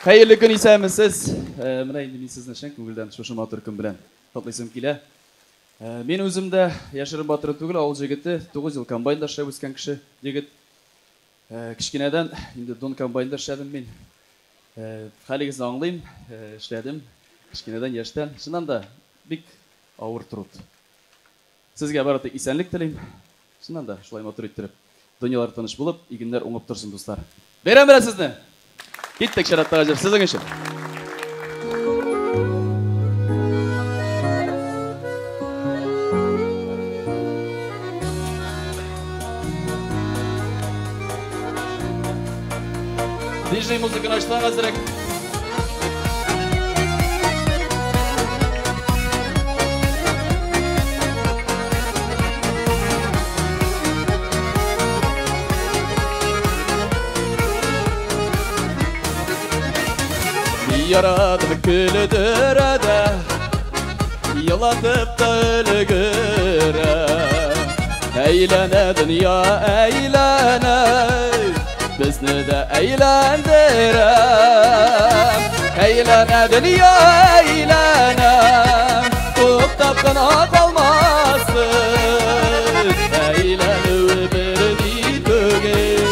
Хәерле көн, исәнмесез. Менә инде мин сезне чын күңелдән шушы матур көн белән котлыйсым килә. Мин үзем дә яшерен батыры түгел, авыл җегете, 9 ел комбайнда эшләп үскән кеше, егет. Кечкенәдән инде Дон комбайнда эшләдем мин. Хәлегезне аңлыйм, эшләдем. Кечкенәдән, яшьтән. Чыннан да, бик авыр труд. Сезгә бары тик исәнлек телим. Чыннан да, шулай матур иттереп, дөньялар тыныч булып, игеннәр уңып торсын, дуслар. Бәйрәм белән сезне! Киттек чираттагы җыр сезнең өчен. Диджей музыканы ачсаң әзрәк. Яратып көлдерә дә, елатып та өлгерә. Әйләнә дөнья, әйләнә, безне дә әйләндерә. Әйләнә дөнья, әйләнә, туктап кына калмасын. Әйләнүе берни түгел,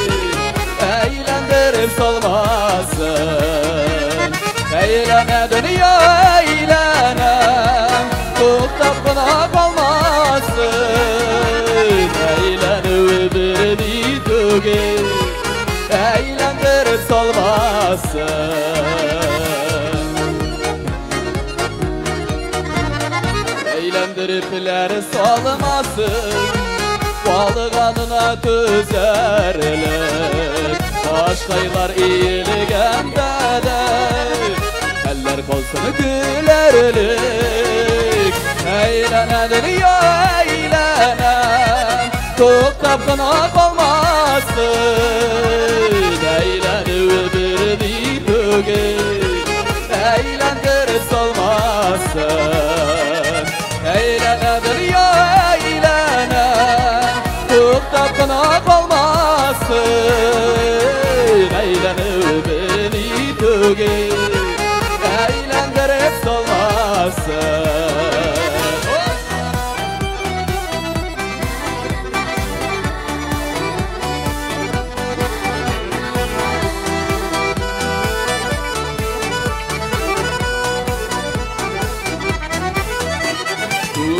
әйләндереп салмасын. Әйләнә дөнья, әйләнә, туктап кына калмасын. Әйләнүе берни түгел, әйләндереп салмасын. Әйләндерепләр салмасын, балыганына түзәрлек. Башкайлар иелгәндә дә, хәлләр калсын көләрлек. Әйләнә дөнья, әйләнә, туктап кына калмасын. Әйләнүе берни түгел, әйләндереп салмасын. Әйләнә дөнья, әйләнә, туктап кына калмасын. Әйләнүе берни түгел, әйләндереп салмасын.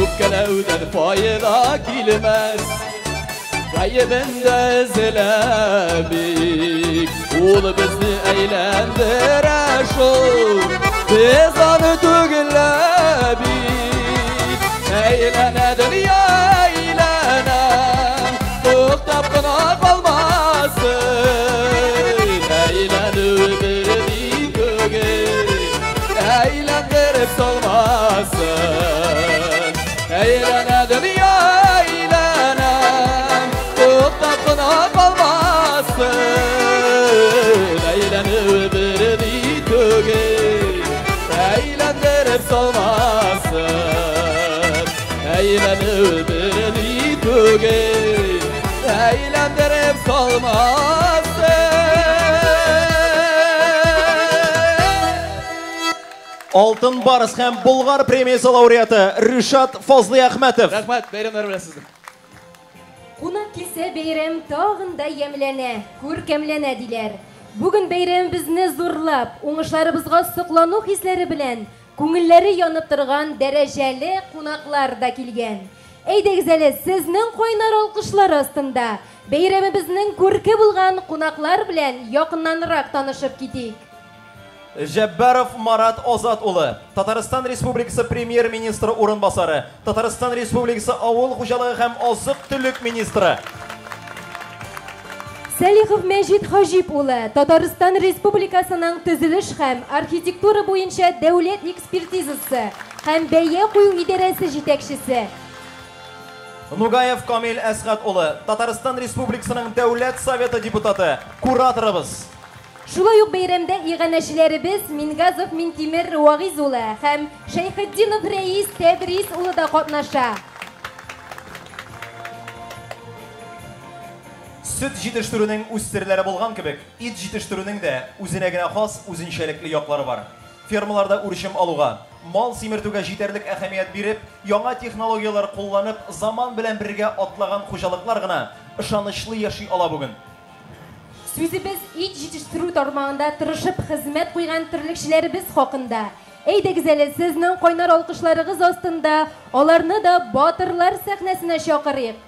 Үпкәләүдән файда килмәс, гаебен дә эзләмик. Ул безне әйләндерә шул, без аны түгел бит. Әйләнә дөнья, әйләнә, туктап кына калмасын. Әйләнүе берни түгел, әйләндереп салмасын. Әйләнә дөнья, әйләнә, туктап кына калмасын. Әйләнүе берни түгел, әйләндереп салмасын. Әйләнүе берни түгел, әйләндереп салмасын. Алтын Барс һәм Болгар премиясе лауреаты Ришат Фазлыәхмәтов. Рәхмәт, бәйрәмнәр белән сезне. Кунак килсә бәйрәм тагын да ямьләнә, күркәмләнә диләр. Бүген бәйрәмебезне зурлап, уңышларыбызга соклану хисләре белән күңелләре янып торган дәрәҗәле кунаклар да килгән. Әйдәгез әле, сезнең кайнар алкышлар астында бәйрәмебезнең күрке булган кунаклар белән якыннанрак танышып китик. Җәббаров Марат Азат улы, Татарстан Республикасы премьер-министры урынбасары, Татарстан Республикасы авыл хуҗалыгы һәм азык-төлек министры. Сәлихов Мәҗит Хаҗип улы, Татарстан Республикасының төзелеш һәм архитектура буенча дәүләт экспертизасы һәм бәя кую идарәсе җитәкчесе. Нугаев Камил Әсгать улы, Татарстан Республикасының Дәүләт Советы депутаты, кураторыбыз. Шулай ук бәйрәмдә иганәчеләребез Мингазов Минтимер Вагиз улы һәм Шәйхетдинов Рәис Тәбрис улы да катнаша. Сөт җитештерүнең үз серләре булган кебек, ит җитештерүнең дә үзенә генә хас үзенчәлекле яклары бар. Фермаларда үрчем алуга, мал симертүгә җитәрлек әһәмият биреп, яңа технологияләр кулланып, заман белән бергә атлаган хуҗалыклар гына ышанычлы яши ала бүген. Сүзебез ит җитештерү тармагында тырышып хезмәт куйган терлекчеләребез хакында. Әйдәгез әле, сезнең кайнар алкышларыгыз астында аларны да батырлар сәхнәсенә чакырыйк.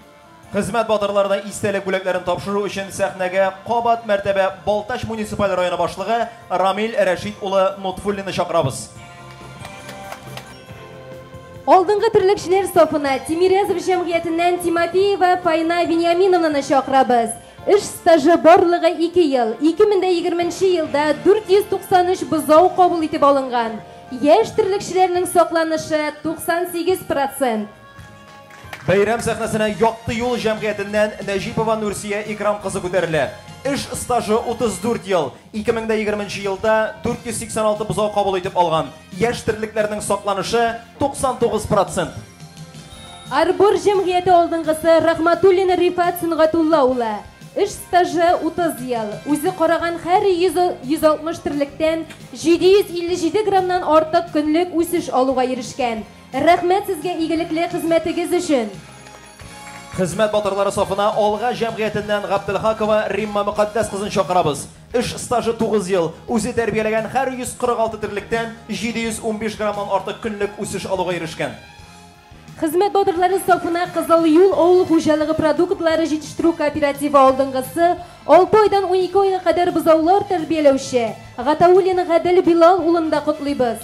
Хезмәт батырларына истәлек бүләкләрен тапшыру өчен сәхнәгә кабат мәртәбә Балтач муниципаль районы башлыгы Рамил Рәшит улы Нотфуллинны чакырабыз. Алдынгы терлекчеләр сафына Тимирязев җәмгыятеннән Тимофеева Фаина Вениаминовнаны чакырабыз. Эш стажы барлыгы 2 ел. 2020 елда 493 бозау кабул итеп алынган. Яшь терлекчеләрнең сакланышы 98%. Бәйрәм сәхнәсенә Якты юл җәмгыятеннән Нәҗипова Нурсия Икрам кызы күтәрелә. Эш стажы 34 ел. 2020 елда 486 бозау кабул итеп алган. Яшь терлекләрнең сакланышы 99%. Арбор җәмгыяте алдынгысы Рахматуллин Рифат Сөнгатулла улы. Эш стажы 30 ел. Үзе караган һәр 160 терлектән 757 граммнан артык көнлек үсеш алуга ирешкән. Рәхмәт сезгә игелекле хезмәтегез өчен. Хезмәт батырлары сафына Алга җәмгыятеннән Габделхакова Римма Мөкаддәс кызын чакырабыз. Эш стажы 9 ел. Үзе тәрбияләгән һәр 146 терлектән 715 граммнан артык көнлек үсеш алуга ирешкән. Хезмәт батырлары сафына Кызыл юл авыл хуҗалыгы продуктлары җитештерү кооперативы алдынгысы 6 айдан 12 айга кадәр бозаулар тәрбияләүче Гатауллин Гадел Билал улын да котлыйбыз.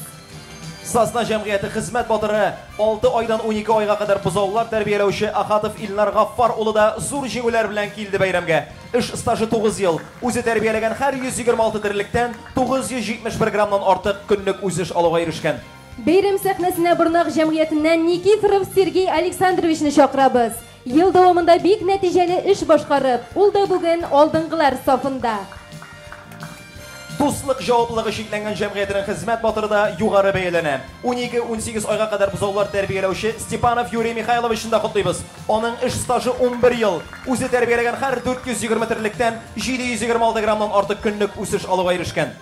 Сосна җәмгыяте хезмәт батыры 6 айдан 12 айга кадәр бозаулар тәрбияләүче Ахатов Илнар Гаффар улы да зур җиңүләр белән килде бәйрәмгә. Эш стажы 9 ел. Үзе тәрбияләгән һәр 126 терлектән 971 граммнан артык көнлек үсеш алуга ирешкән. Бәйрәм сәхнәсенә Борнак җәмгыятеннән Никифоров Сергей Александровичны чакырабыз. Ел дәвамында бик нәтиҗәле эш башкарып, ул да бүген алдынгылар сафында. Дуслык җаваплылыгы чикләнгән җәмгыятенең хезмәт батыры да югары бәяләнә. 12-18 айга кадәр бозаулар тәрбияләүче Степанов Юрий Михайловичны да котлыйбыз. Аның эш стажы 11 ел. Үзе тәрбияләгән һәр 420 терлектән 726 граммнан артык көнлек үсеш алуга ирешкән.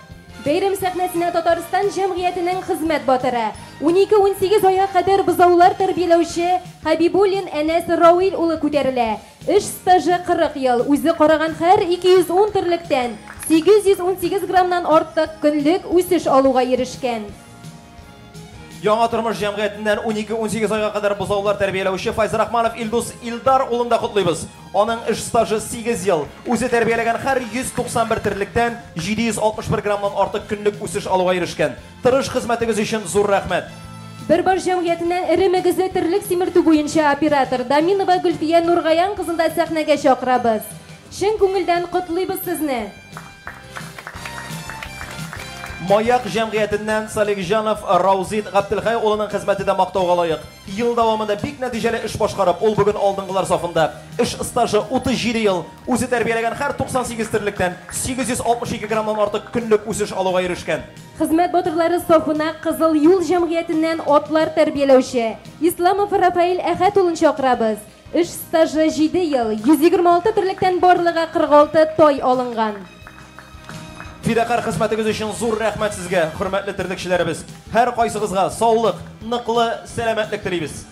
Бәйрәм сәхнәсенә Татарстан җәмгыятенең хезмәт батыры 12-18 айга кадәр бозаулар тәрбияләүче Хабибуллин Әнәс Рауил улы күтәрелә. Эш стажы 40 ел. Үзе караган һәр 210 терлектән 818 граммнан артык көнлек үсеш алуга ирешкән. Яңа тормыш җәмгыятеннән 12-18 айга кадәр бозаулар тәрбияләүче Файзрахманов Илдус Илдар улын да котлыйбыз. Аның эш стажы 8 ел. Үзе тәрбияләгән һәр 191 терлектән 761 граммнан артык көнлек үсеш алуга ирешкән. Тырыш хезмәтегез өчен зур рәхмәт. Бер җәмгыятеннән эре мөгезле терлек симертү буенча оператор Даминова Гөлфия Нургаян кызын да сәхнәгә чакырабыз. Чын күңелдән котлыйбыз сезне. Маяк җәмгыятеннән Салихҗанов Раузит Габделхай улының хезмәте дә мактауга лаек. Ел дәвамында бик нәтиҗәле эш башкарып, ул бүген алдынгылар сафында. Эш стажы 37 ел. Үзе тәрбияләгән һәр 98 терлектән 862 граммнан артык көнлек үсеш алуга ирешкән. Хезмәт батырлары сафына Кызыл юл җәмгыятеннән атлар тәрбияләүче Исламов Рафаэль Әхәт улын чакырабыз. Эш стажы 7 ел, 126 терлектән барлыгы 46 тай алынган. Фидакар хезмәтегез өчен зур рәхмәт сезгә, хөрмәтле терлекчеләребез. Һәр кайсыгызга саулык, ныклы сәламәтлек телибез.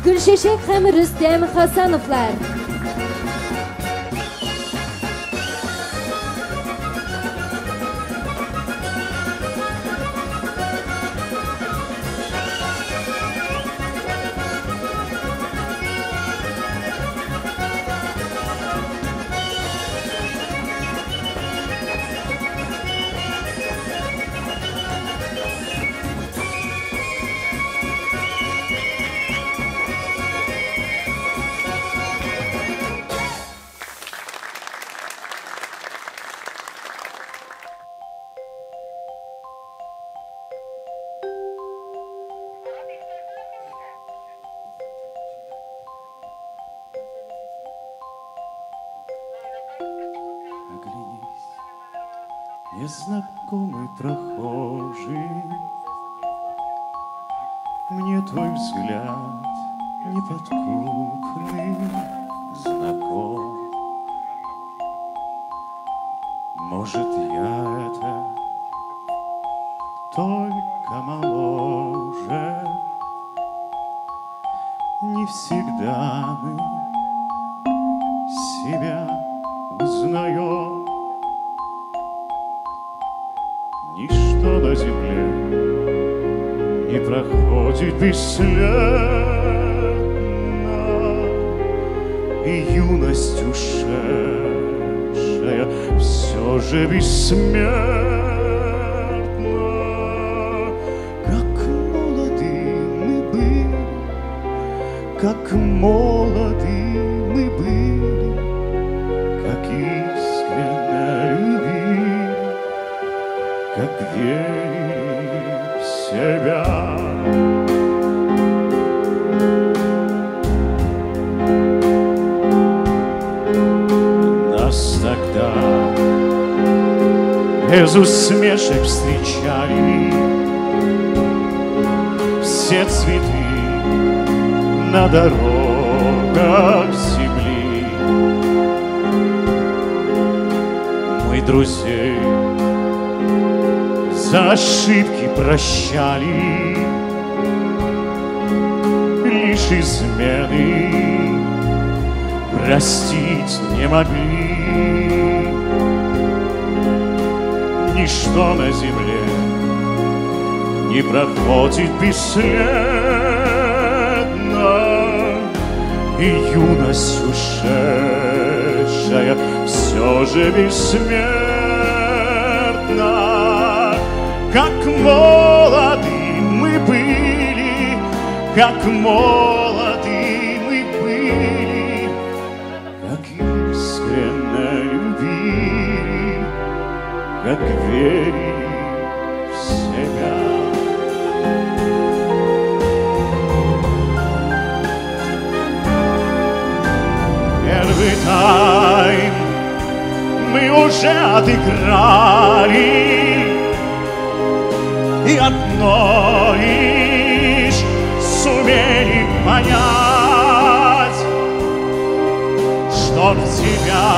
Гөлчәчәк һәм Рөстәм Хасановлар. Незнакомый прохожий, мне твой взгляд неподкупный знаком. Может, я это только моложе, не всегда мы себя узнаем. Ничто на земле не проходит бесследно, и юность ушедшая все же бессмертна. Как молоды мы были, как молоды мы были, как искренно любили, как верили в себя. Нас тогда без усмешек встречали все цветы на дорогах земли. Мы друзей за ошибки прощали, лишь измены простить не могли. Ничто на земле не проходит бесследно, и юность ушедшая все же бессмертна. Как молоды мы были, как молоды мы были, как искренно любили, как верили в себя. Первый тайм мы уже отыграли, и одно лишь сумели понять, чтоб тебя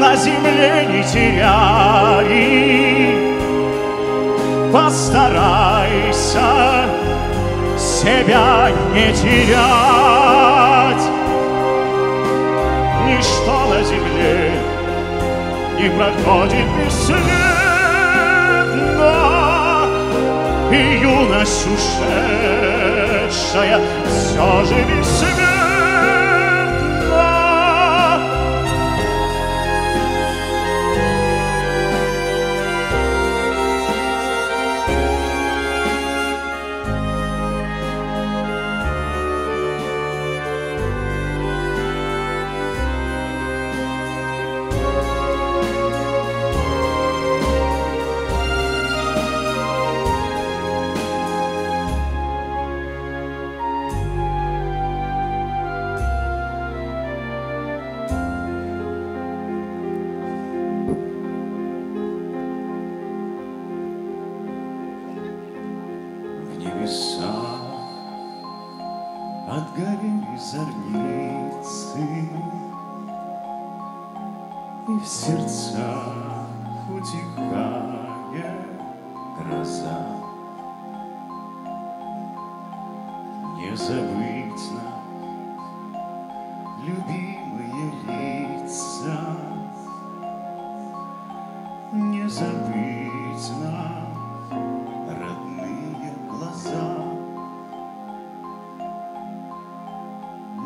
на земле не теряли, постарайся себя не терять. Ничто на земле не проходит бесследно, и юность ушедшая все же бессмертна. Отгорели зорницы, и в сердцах утихает гроза. Не Не забыть нам любимые лица, не забыть нам родные глаза.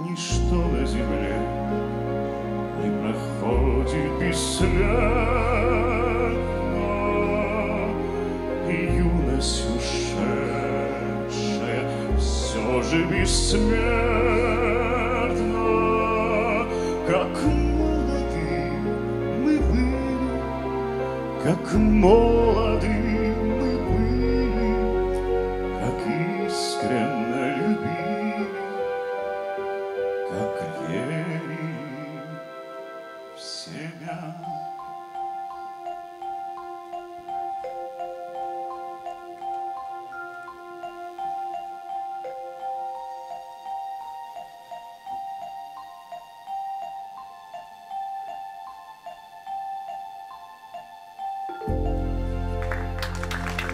Ничто на земле не проходит бесследно, и юность ушедшая все же бессмертна. Как молоды мы были, как молоды мы были, как искренно любили, как верили в себя.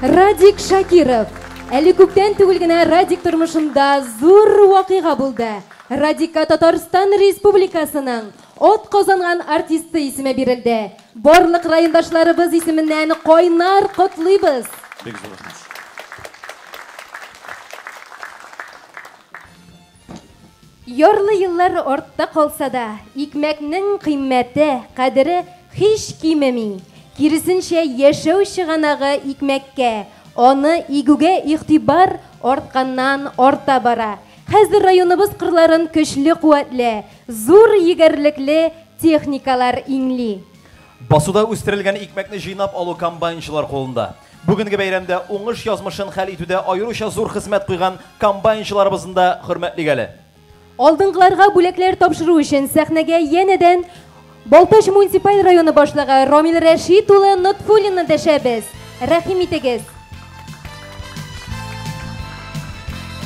Радик Шакиров. Әле күптән түгел генә Радик тормышында зур вакыйга булды. Радикка Татарстан Республикасының от казанган артисты исеме бирелде. Барлык райондашларыбыз исеменнән кайнар котлыйбыз. Бик зур рәхмәт. Ярлы еллар артта калса да, икмәкнең кыйммәте, кадере һич кимеми. Киресенчә, яшәү чыганагы икмәккә, аны игүгә игътибар артканнан арта бара. Хәзер районыбыз кырларын көчле куәтле, зур егәрлекле техникалар иңли. Басуда үстерелгән икмәкне җыйнап алу комбайнчылар кулында. Бүгенге бәйрәмдә уңыш язмышын хәл итүдә аеруча зур хезмәт куйган комбайнчыларыбызны да хөрмәтлик әле. Алдынгыларга бүләкләр тапшыру өчен сәхнәгә янәдән Балтач муниципаль районы башлыгы Рамил Рәшит улы Нотфуллинны дәшәбез. Рәхим итегез.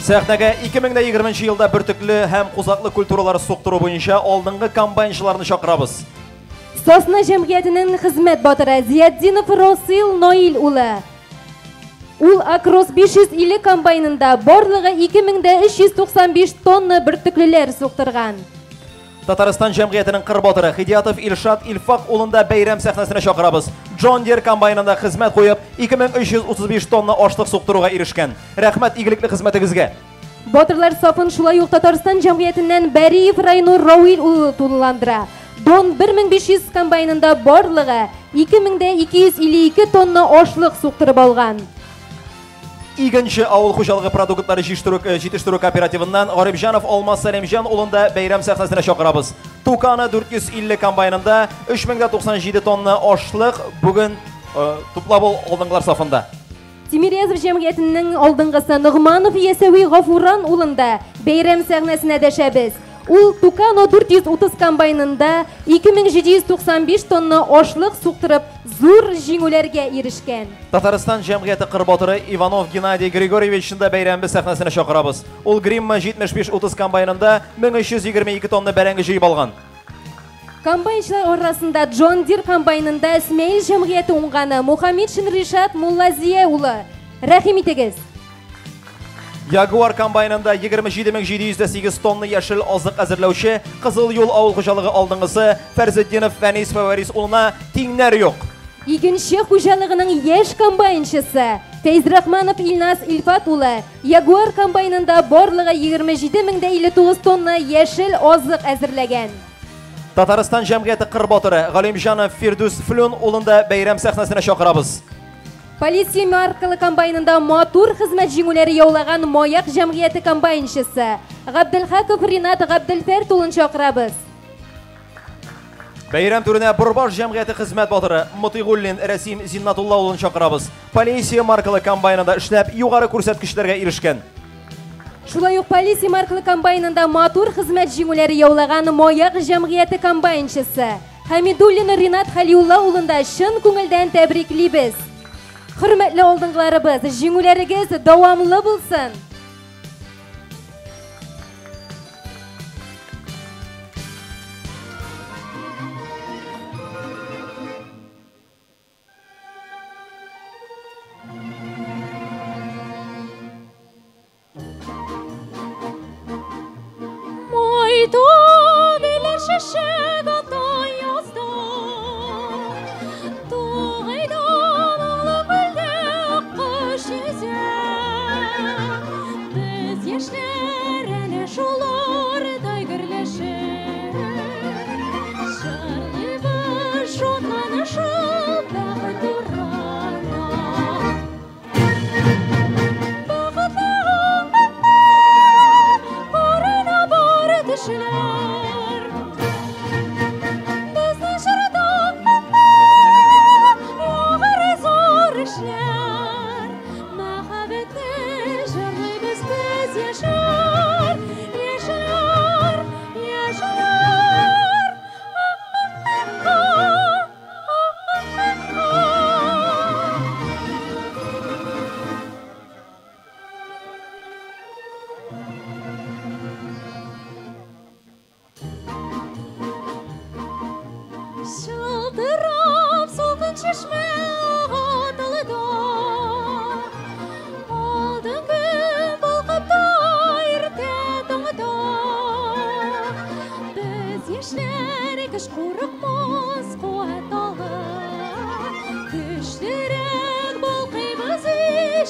Сәхнәгә 2020 елда бөртекле һәм кузаклы культуралар суктыру буенча алдынгы комбайнчыларны чакырабыз. Сосна җәмгыятенең хезмәт батыры Зиятдинов Росил Наил улы. Ул Акрос 550 комбайнында барлыгы 2395 тонна бөртеклеләр суктырган. Татарстан җәмгыятенең кыр батыры Хидиятов Илшат Илфак улында бәйрәм сәхнәсенә чакырабыз. John Deere комбайнында хезмәт куеп 2335 тонна ашлык суктыруга ирешкән. Рәхмәт игелекле хезмәтегезгә. Батырлар сафын шулай ук Татарстан җәмгыятеннән Бәриев Райнур Рауил улы тулыландыра. Дон 1500 комбайнында барлыгы 2252 тонна ашлык суктырып алган. Игенче авыл хуҗалыгы продуктлары җитештерү кооперативыннан Гарибҗанов Алмаз Сәлимҗан улында бәйрәм сәхнәсенә чакырабыз. Туканы 450 комбайнында 3097 тонна ашлык бүген туплап алдынгылар сафында. Тимирязев җәмгыятенең алдынгысы Ногманов Ясәви Гафуран улында бәйрәм сәхнәсенә дәшәбез. Ул Тукано 430 комбайнында 2795 тонна ашлык суктырып зур җиңүләргә ирешкән. Татарстан җәмгыяте кыр батыры Иванов Геннадий Григорьевичны да бәйрәмбез сәхнәсенә чакырабыз. Ул Гримма 7530 комбайнында 1322 тонна бәрәңге җыеп алган. Комбайнчылар арасында John Deere комбайнында Исмәил җәмгыяте уңганы Мухаммедшин Ришат Муллазия улы. Рәхим итегез. Ягуар комбайнында 27708 тонна яшел азык әзерләүче Кызыл юл авыл хуҗалыгы алдынгысы Фәрзетдинов Фәнис Фәвәрис улына тиңнәр юк. Игенче хуҗалыгының яшь комбайнчысы Фәйзрахманов Илназ Илфат улы Ягуар комбайнында барлыгы 27059 тонна яшел азык әзерләгән. Татарстан җәмгыяте кыр батыры Галимҗанов Фирдүс Флүн улында бәйрәм сәхнәсенә чакырабыз. Полиция маркалы комбайнында матур хезмәт җиңүләре яулаган Маяк җәмгыяте комбайнчысы Габделхаков Ринат Габделфәрт улын чакырабыз. Бәйрәм түренә Борбаш җәмгыяте хезмәт батыры Мотыйгуллин Рәсим Зиннатулла улын чакырабыз. Полиция маркалы комбайнында эшләп югары күрсәткечләргә ирешкән. Шулай ук Полиция маркалы комбайнында матур хезмәт җиңүләре яулаган Маяк җәмгыяте комбайнчысы Хамидуллин Ринат Халиулла улын да чын күңелдән тәбриклибез. Хөрмәтле алдынгыларыбыз, җиңүләрегез дәвамлы булсын.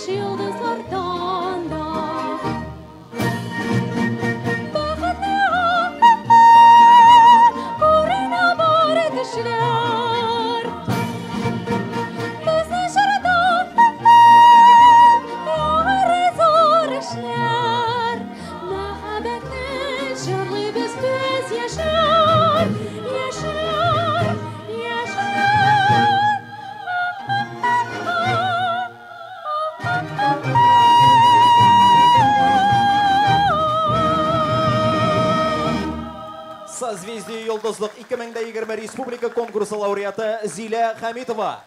Кояш йолдызлардан да. Бәхетле күренә бар кешеләр. Безнең чорда бары зур эшләр. Мәхәббәтне җырлыйбыз без яшәр, яшәр, яшәр. Созвездие Йолдызлык 2020 республика конкурсы лауреаты Зилә Хәмитова.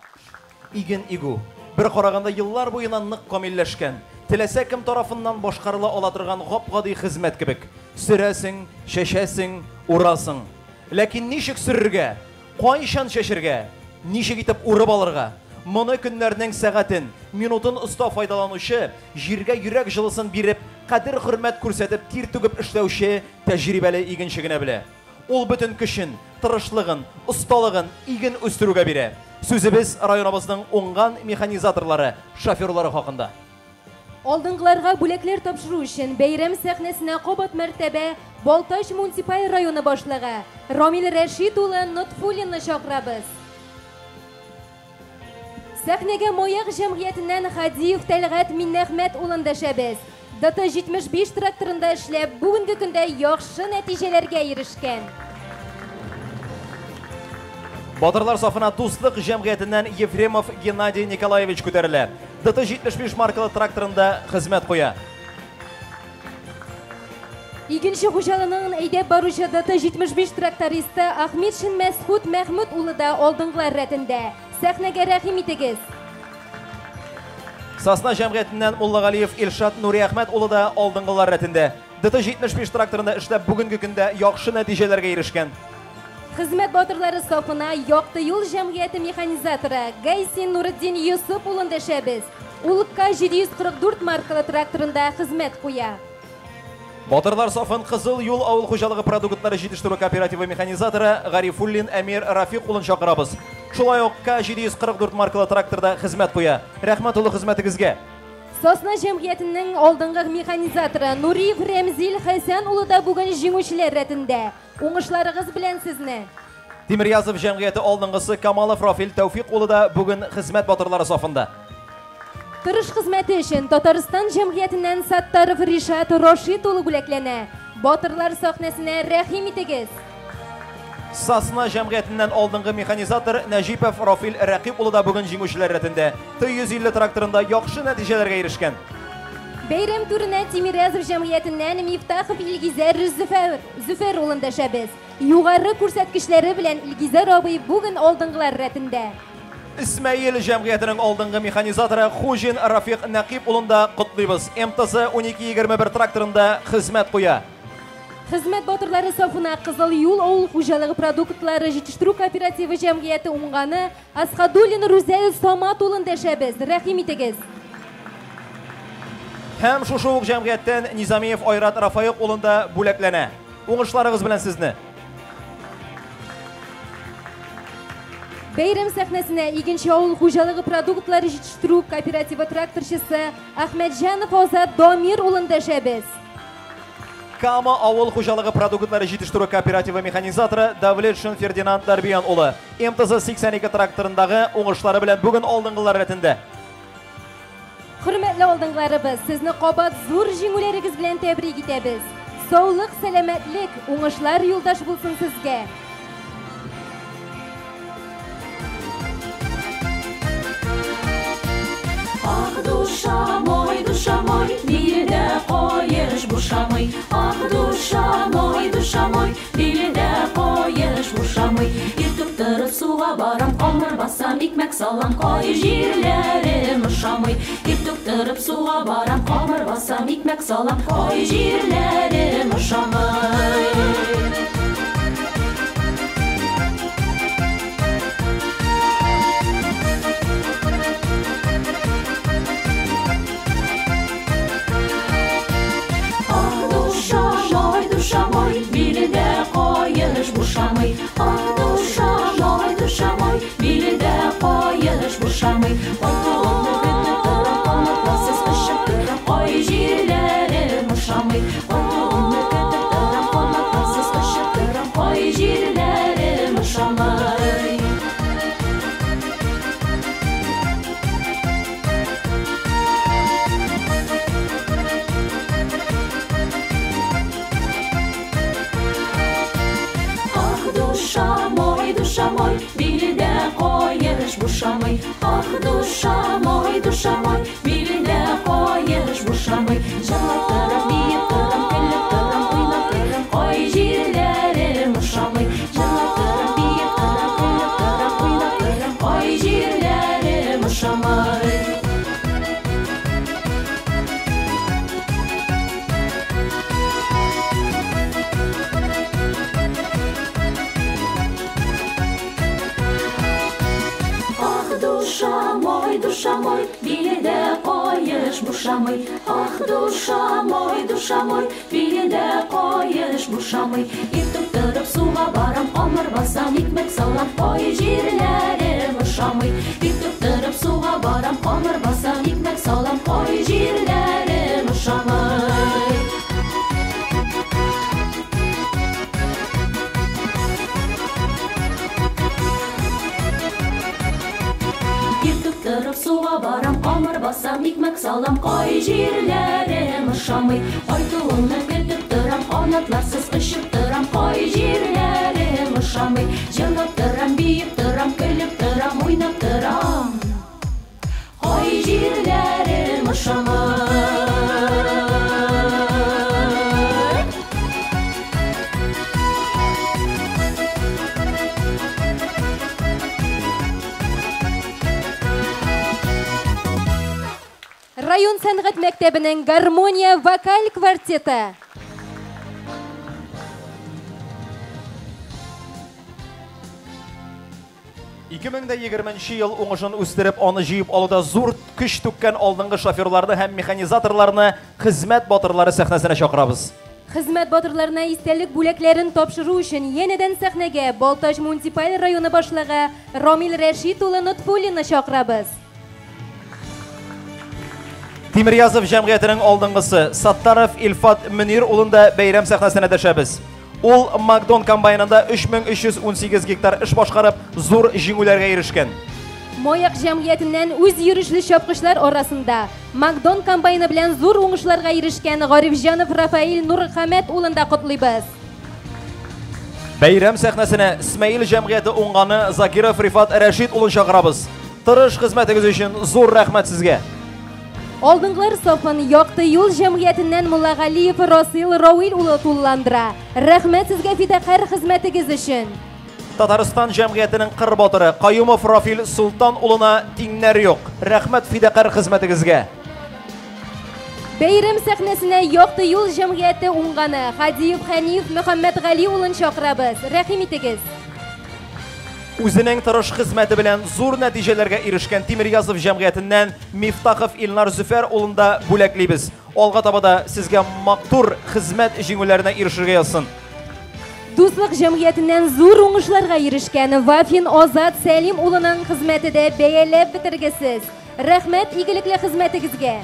Иген игү. Бер караганда еллар буена нык камилләшкән, теләсә кем тарафыннан башкарыла ала торган гап-гади хезмәт кебек. Сөрәсең, чәчәсең, урасың. Ләкин ничек сөрергә? Кайчан чәчергә? Ничек итеп урып алырга? Моны көннәрнең сәгатен, минутын оста файдаланучы, җиргә йөрәк җылысын биреп, кадер-хөрмәт күрсәтеп, тир түгеп эшләүче тәҗрибәле игенче генә белә. Ул бөтен көчен, тырышлыгын, осталыгын иген үстерүгә бирә. Сүзебез районыбызның уңган механизаторлары, шоферлары хакында. Алдынгыларга бүләкләр тапшыру өчен бәйрәм сәхнәсенә кабат мәртәбә Балтач муниципаль районы башлыгы Рамил Рәшит улы Нотфуллинны чакырабыз. Сәхнәгә Маяк җәмгыятеннән Хадиев Тәлгать Миннәхмәт улын дәшәбез. ДТ-75 тракторында эшләп, бүгенге көндә яхшы нәтиҗәләргә ирешкән. Батырлар сафына Дуслык җәмгыятеннән Ефремов Геннадий Николаевич күтәрелә. ДТ-75 маркалы тракторында хезмәт куя. Игенче хуҗалыгының әйдәп баручы ДТ-75 трактористы Ахметшин Мәсхүт Мәхмүт улы да алдынгылар рәтендә. Сәхнәгә рәхим итегез. Сосна җәмгыятеннән Муллагалиев Илшат Нуриәхмәт улы да алдынгылар рәтендә. ДТ-75 тракторында эшләп бүгенге көндә яхшы нәтиҗәләргә ирешкән. Хезмәт батырлары сафына Якты юл җәмгыяте механизаторы Гайсин Нуретдин Йосып улын дәшәбез. Ул К-744 маркалы тракторында хезмәт куя. Батырлар сафын Кызыл юл авыл хуҗалыгы продуктлары җитештерү кооперативы механизаторы Гарифуллин Әмир Рафик улын чакырабыз. Шулай ук К-744 маркалы тракторда хезмәт куя. Рәхмәт олы хезмәтегезгә. Сосна җәмгыятенең алдынгы механизаторы Нуриев Рәмзил Хәсән улы да бүген җиңүчеләр рәтендә. Уңышларыгыз белән сезне. Тимирязов җәмгыяте алдынгысы Камалов Рафил Тәүфик улы да бүген хезмәт батырлары сафында. Тырыш хезмәте өчен Татарстан җәмгыятеннән Саттаров Ришат Рашид улы бүләкләнә. Батырлар сәхнәсенә рәхим итегез. Сосна җәмгыятеннән алдынгы механизатор Нәҗипов Рафил Рәкыйп улы да бүген җиңүчеләр рәтендә. Т-150 тракторында яхшы нәтиҗәләргә ирешкән. Бәйрәм түренә Тимирязов җәмгыятеннән Мифтахов Илгизәр Зөфәр улын дәшәбез. Югары күрсәткечләре белән Илгизәр абый бүген алдынгылар рәтендә. Исмәил җәмгыятенең алдынгы механизаторы Хуҗин Рафик Нәкыйп улын да котлыйбыз. МТЗ-1221 тракторында хезмәт куя. Хезмәт батырлары сафына Кызыл юл авыл хуҗалыгы продуктлары җитештерү кооперативы җәмгыяте уңганы Асхадуллин Рүзәл Самат улын дәшәбез. Рәхим итегез. Һәм шушы ук җәмгыятьтән Низамиев Айрат Рафаил улын да бүләкләнә. Уңышларыгыз белән сезне. Бәйрәм сәхнәсенә Игенче авыл хуҗалыгы продуктлары җитештерү кооперативы тракторчысы Әхмәтҗанов Азат Дамир улын дәшәбез. Кама авыл хуҗалыгы продуктлары җитештерү кооперативы механизаторы Давлетшин Фердинанд Дарбиян улы. МТЗ-82 тракторындагы уңышлары белән бүген алдынгылар рәтендә. Хөрмәтле алдынгыларыбыз, сезне кабат зур җиңүләрегез белән тәбрик итәбез. Саулык, сәламәтлек, уңышлар юлдаш булсын сезгә. Ах, душа мой, билдә каеш бушамый. Ах, душа мой, билдә каеш бушамый. Иртүк торып суга барам, камыр басам, икмәк салам, кай җирләрем ошамый. Иртүк торып суга барам, камыр басам, икмәк салам, кай җирләрем ошамый. Душа мой, билдә каеш бушамый. Ах, душа мой, билдә каеш бушамый. Кайтуыңны көтеп торам, канатласыз ошамый. Ах, душа мой, билдә каеш бушамый. Җырлап торам, биеп торам, көлеп торам, уйнап торам, кай җирләрем ошамый. Җырлап торам, биеп торам, көлеп торам, уйнап торам, кай җирләрем ошамый. Душа мой, билдә каеш бушамый. Ах, душа мой, билдә каеш бушамый. Иртүк торып суга барам, камыр басам, икмәк салам, кай җирләрем ошамый. Иртүк торып суга барам, камыр басам, икмәк салам, кай җирләрем ошамый. Торып суга барам, камыр басам, икмәк салам, кай җирләрем ошамый. Кайтуыңны көтеп торам, канатларсыз очып торам, кай җирләрем ошамый. Җырлап торам, биеп торам, көлеп торам, уйнап торам, кай җирләрем ошамый. Район сәнгать мәктәбенең гармония вокаль квартеты. Ике мең дә егерменче ел уңышын үстереп, аны җыеп алуда зур көч түккән алдынгы шоферларны һәм механизаторларны хезмәт батырлары сәхнәсенә чакырабыз. Хезмәт батырларына истәлек бүләкләрен тапшыру өчен янәдән сәхнәгә Балтач муниципаль районы башлыгы Рамил Рәшит улы Нотфуллинны чакырабыз. Тимирязов җәмгыятенең алдынгысы Саттаров Илфат Мөнир улын да бәйрәм сәхнәсенә дәшәбез. Ул Макдон комбайнында 3318 гектар эш башкарып, зур җиңүләргә ирешкән. Маяк җәмгыятеннән үз йөрешле чапкычлар арасында Макдон комбайны белән зур уңышларга ирешкән Гарифҗанов Рафаил Нурхамәт улын да котлыйбыз. Бәйрәм сәхнәсенә Смәил җәмгыяте уңганы Закиров Рифат Рәшит улын чакырабыз. Тырыш хезмәтегез өчен зур рәхмәт сезгә. Алдынгылар сафын Якты юл җәмгыятеннән Муллагалиев Расил Рауил улы тулыландыра. Рәхмәт сезгә фидакарь хезмәтегез өчен. Татарстан җәмгыятенең кыр батыры Каюмов Рафил Султан улына тиңнәр юк. Рәхмәт фидакарь хезмәтегезгә. Бәйрәм сәхнәсенә Якты юл җәмгыяте уңганы Хадиев Хәниев Мөхәммәтгали улын чакырабыз. Рәхим итегез. Үзенең тырыш хезмәте белән зур нәтиҗәләргә ирешкән Тимирязов җәмгыятеннән Мифтахов Илнар Зөфәр улын да бүләклибез. Алга таба да сезгә матур хезмәт җиңүләренә ирешергә язсын. Дуслык җәмгыятеннән зур уңышларга ирешкән Вафин Азат Сәлим улының хезмәте дә бәяләп бетергесез. Рәхмәт игелекле хезмәтегезгә.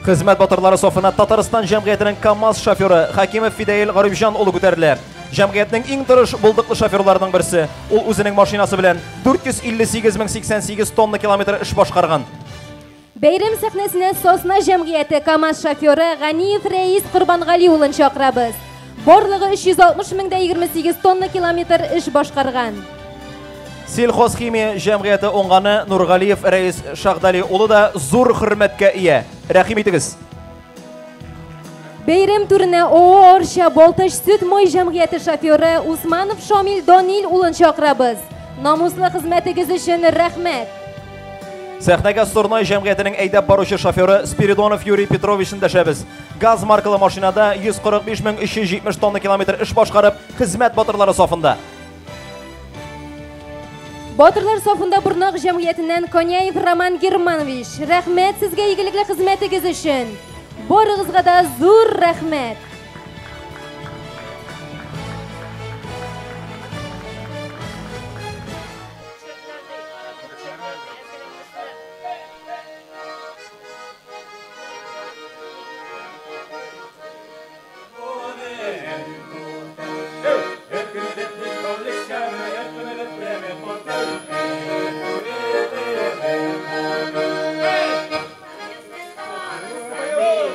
Хезмәт батырлары сафына Татарстан җәмгыятенең КАМАЗ шоферы Хакимов Фидаил Гарифҗан улы күтәрелә. Җәмгыятьнең иң тырыш булдыклы шоферларының берсе. Ул үзенең машинасы белән 458 088 тонна километр эш башкарган. Бәйрәм сәхнәсенә Сосна җәмгыяте КАМАЗ шоферы Ганиев Рәис Корбангали улын чакырабыз. Барлыгы 360 028 тонна километр эш башкарган. Сельхозхимия җәмгыяте уңганы Нургалиев Рәис Шаһдали улы да зур хөрмәткә ия. Рәхим итегез. Бәйрәм түренә ООО Арча Балтач сөт май җәмгыяте шоферы Усманов Шамил Данил улын чакырабыз. Намуслы хезмәтегез өчен рәхмәт. Сәхнәгә Сорнай җәмгыятенең әйдәп баручы шоферы Спиридонов Юрий Петровичны дәшәбез. Газ маркалы машинада 145 370 тонна километр эш башкарып, хезмәт батырлары сафында. Батырлар сафында Борнак җәмгыятеннән Коняев Роман Германович. Рәхмәт сезгә игелекле хезмәтегез өчен. Барыгызга да зур рәхмәт. Hey!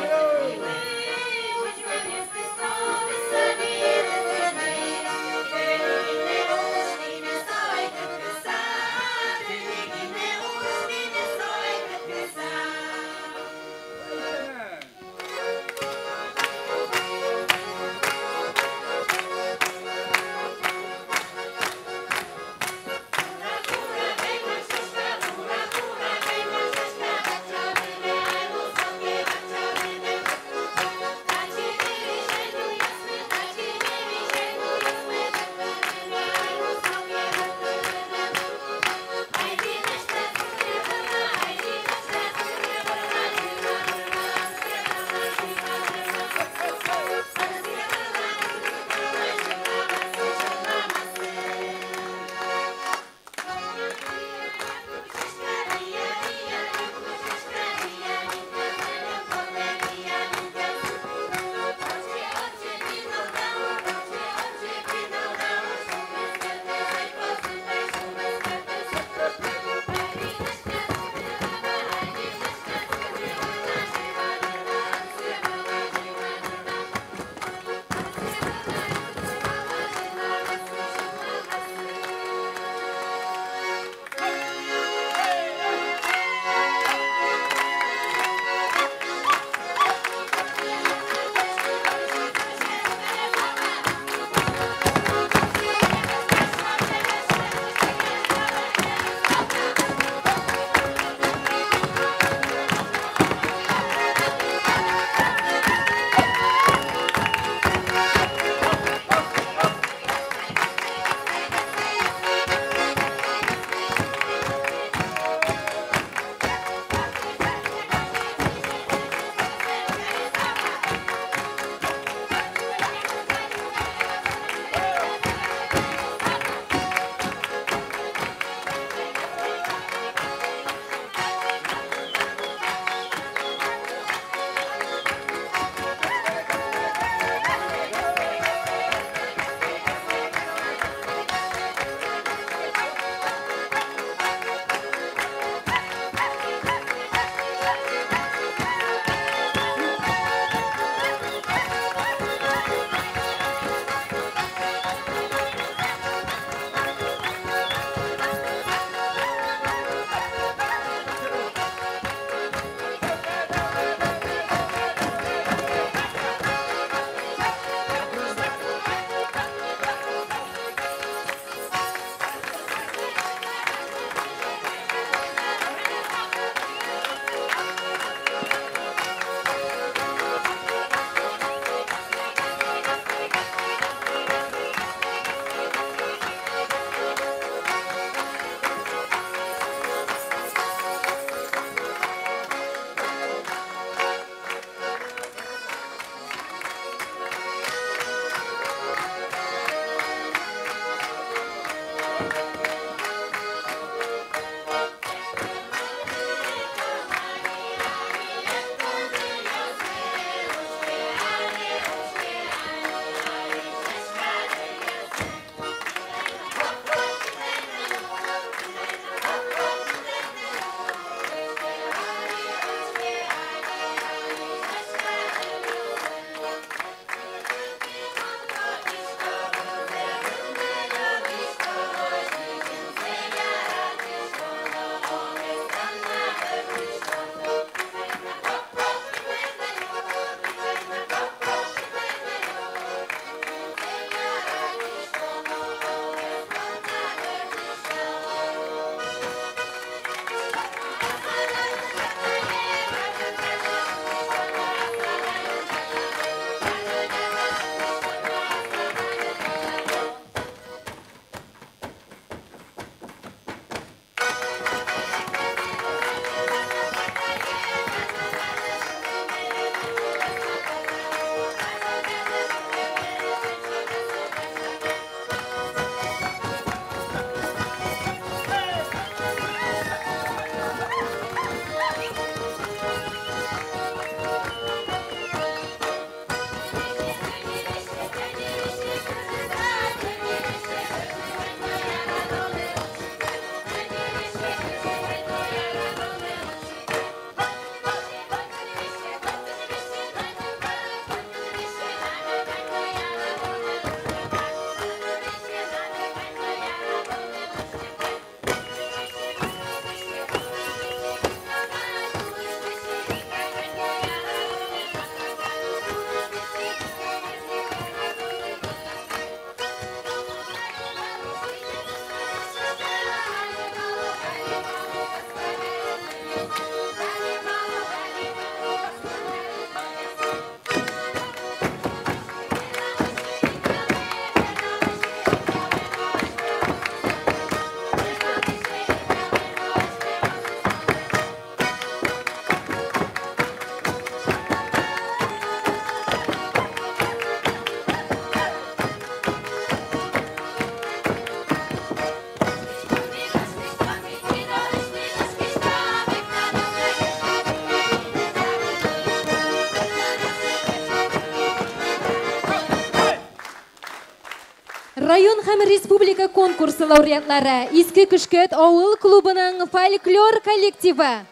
Район һәм республика конкурсы лауреатлары Иске Көшкәт авыл клубының фольклор коллективы.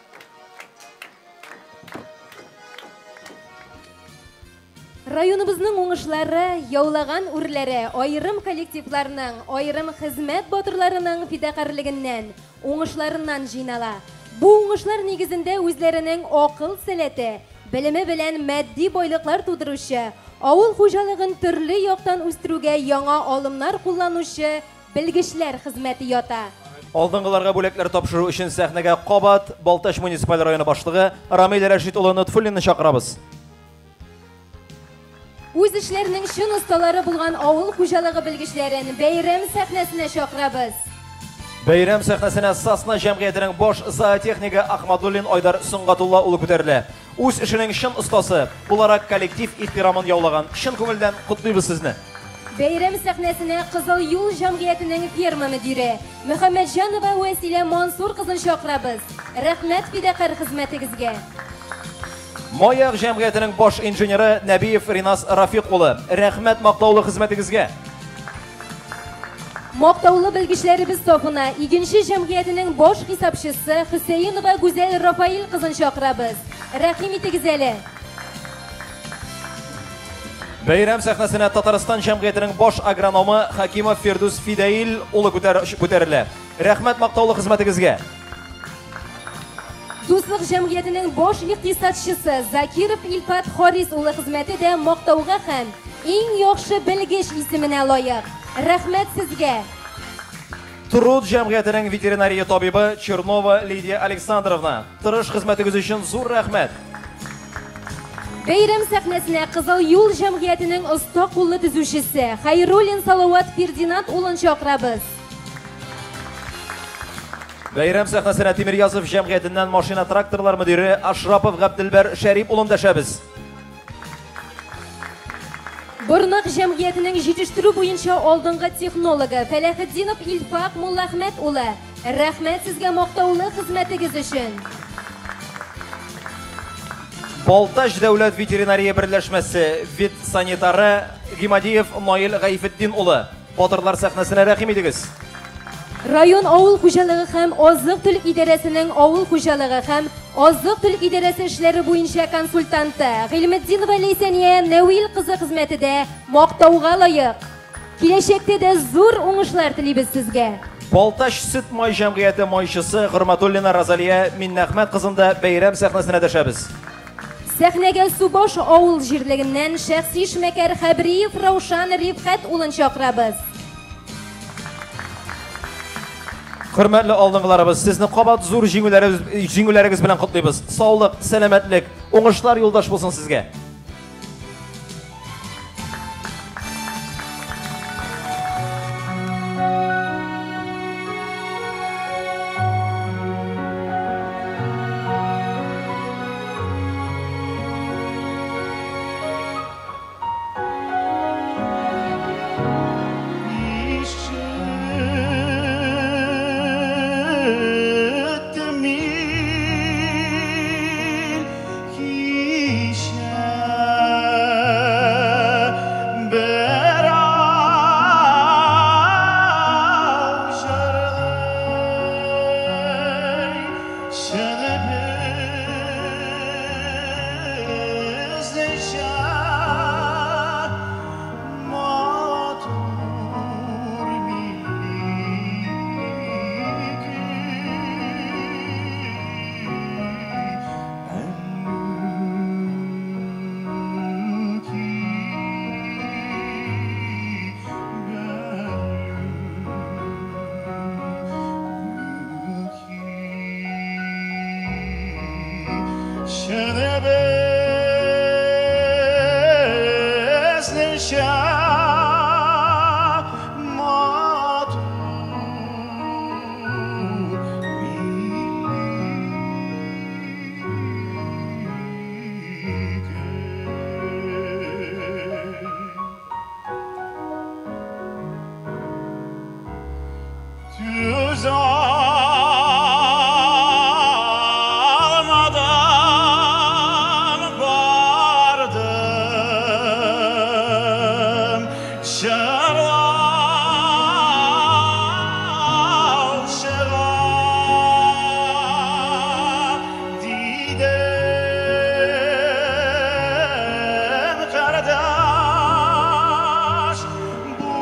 Районыбызның уңышлары, яулаган үрләре аерым коллективларның, аерым хезмәт батырларының фидакарьлегеннән, уңышларыннан җыйнала. Бу уңышлар нигезендә үзләренең акыл сәләте, белеме белән матди байлыклар тудыручы, авыл хуҗалыгын төрле яктан үстерүгә яңа алымнар кулланучы белгечләр хезмәте ята. Алдынгыларга бүләкләр тапшыру өчен сәхнәгә кабат Балтач муниципаль районы башлыгы Рамил Рәшит улы Нотфуллинны чакырабыз. Үз эшләренең чын осталары булган авыл хуҗалыгы белгечләрен бәйрәм сәхнәсенә чакырабыз. Бәйрәм сәхнәсенә Сасна җәмгыятенең баш зоотехнигы Ахмадуллин Айдар Сөнгатулла улы күтәрелә. Үз эшенең чын остасы буларак коллектив ихтирамын яулаган чын күңелдән котлыйбыз сезне. Бәйрәм сәхнәсенә Кызыл юл җәмгыятенең ферма мөдире Мөхәммәтҗанова Вәсилә Мансур кызын чакырабыз. Рәхмәт фидакарь хезмәтегезгә. Маяк җәмгыятенең баш инженеры Нәбиев Ринас Рафик улы. Рәхмәт мактаулы хезмәтегезгә. Мактаулы белгечләребез сафына Игенче җәмгыятенең баш хисапчысы Хөсәенова Гүзәл Рафаил кызын чакырабыз. Рәхим итегез әле. Бәйрәм сәхнәсенә Татарстан җәмгыятенең баш агрономы Хакимов Фирдүс Фидаил улы күтәрелә. Рәхмәт мактаулы хезмәтегезгә. Дуслык җәмгыятенең баш икътисадчысы Закиров Илфат Харис улы хезмәте дә мактауга һәм иң яхшы белгеч исеменә лаек. Рәхмәт сезгә. Труд җәмгыятенең ветеринария табибы Чернова Лидия Александровна. Тырыш хезмәтегез өчен зур рәхмәт. Бәйрәм сәхнәсенә Кызыл юл җәмгыятенең оста куллы төзүчесе Хайруллин Салават Фердинанд улын чакырабыз. Бәйрәм сәхнәсенә Тимирязов җәмгыятеннән машина-тракторлар мөдире Ашрапов Габделбәр Шәрип улын дәшәбез. Борнак җәмгыятенең җитештерү буенча алдынгы технологы Фәләхетдинов Илфак Муллахмәт улы. Рәхмәт сезгә мактаулы хезмәтегез өчен. Балтач дәүләт ветеринария берләшмәсе ветсанитары Гимадиев Наил Гайфетдин улы. Батырлар сәхнәсенә рәхим итегез. Район авыл хуҗалыгы һәм азык-төлек идарәсенең авыл хуҗалыгы һәм азык-төлек идарәсе эшләре буенча консультанты Гыйльметдинова Ләйсәния Нәвил кызы хезмәте дә мактауга лаек. Киләчәктә дә зур уңышлар телибез сезгә. Балтач сөт май җәмгыяте майчысы Хөрмәтуллина Розалия Миннәхмәт кызын да бәйрәм сәхнәсенә дәшәбез. Сәхнәгә Субаш авыл җирлегеннән шәхси эшмәкәр Хәбриев Раушан Рифхәт улын чакырабыз. Хөрмәтле алдынгыларыбыз, сезне кабат зур җиңүләрегез белән котлыйбыз. Саулык, сәламәтлек, уңышлар юлдаш булсын сезгә. Almadan vardım. Gidem kardeş, bu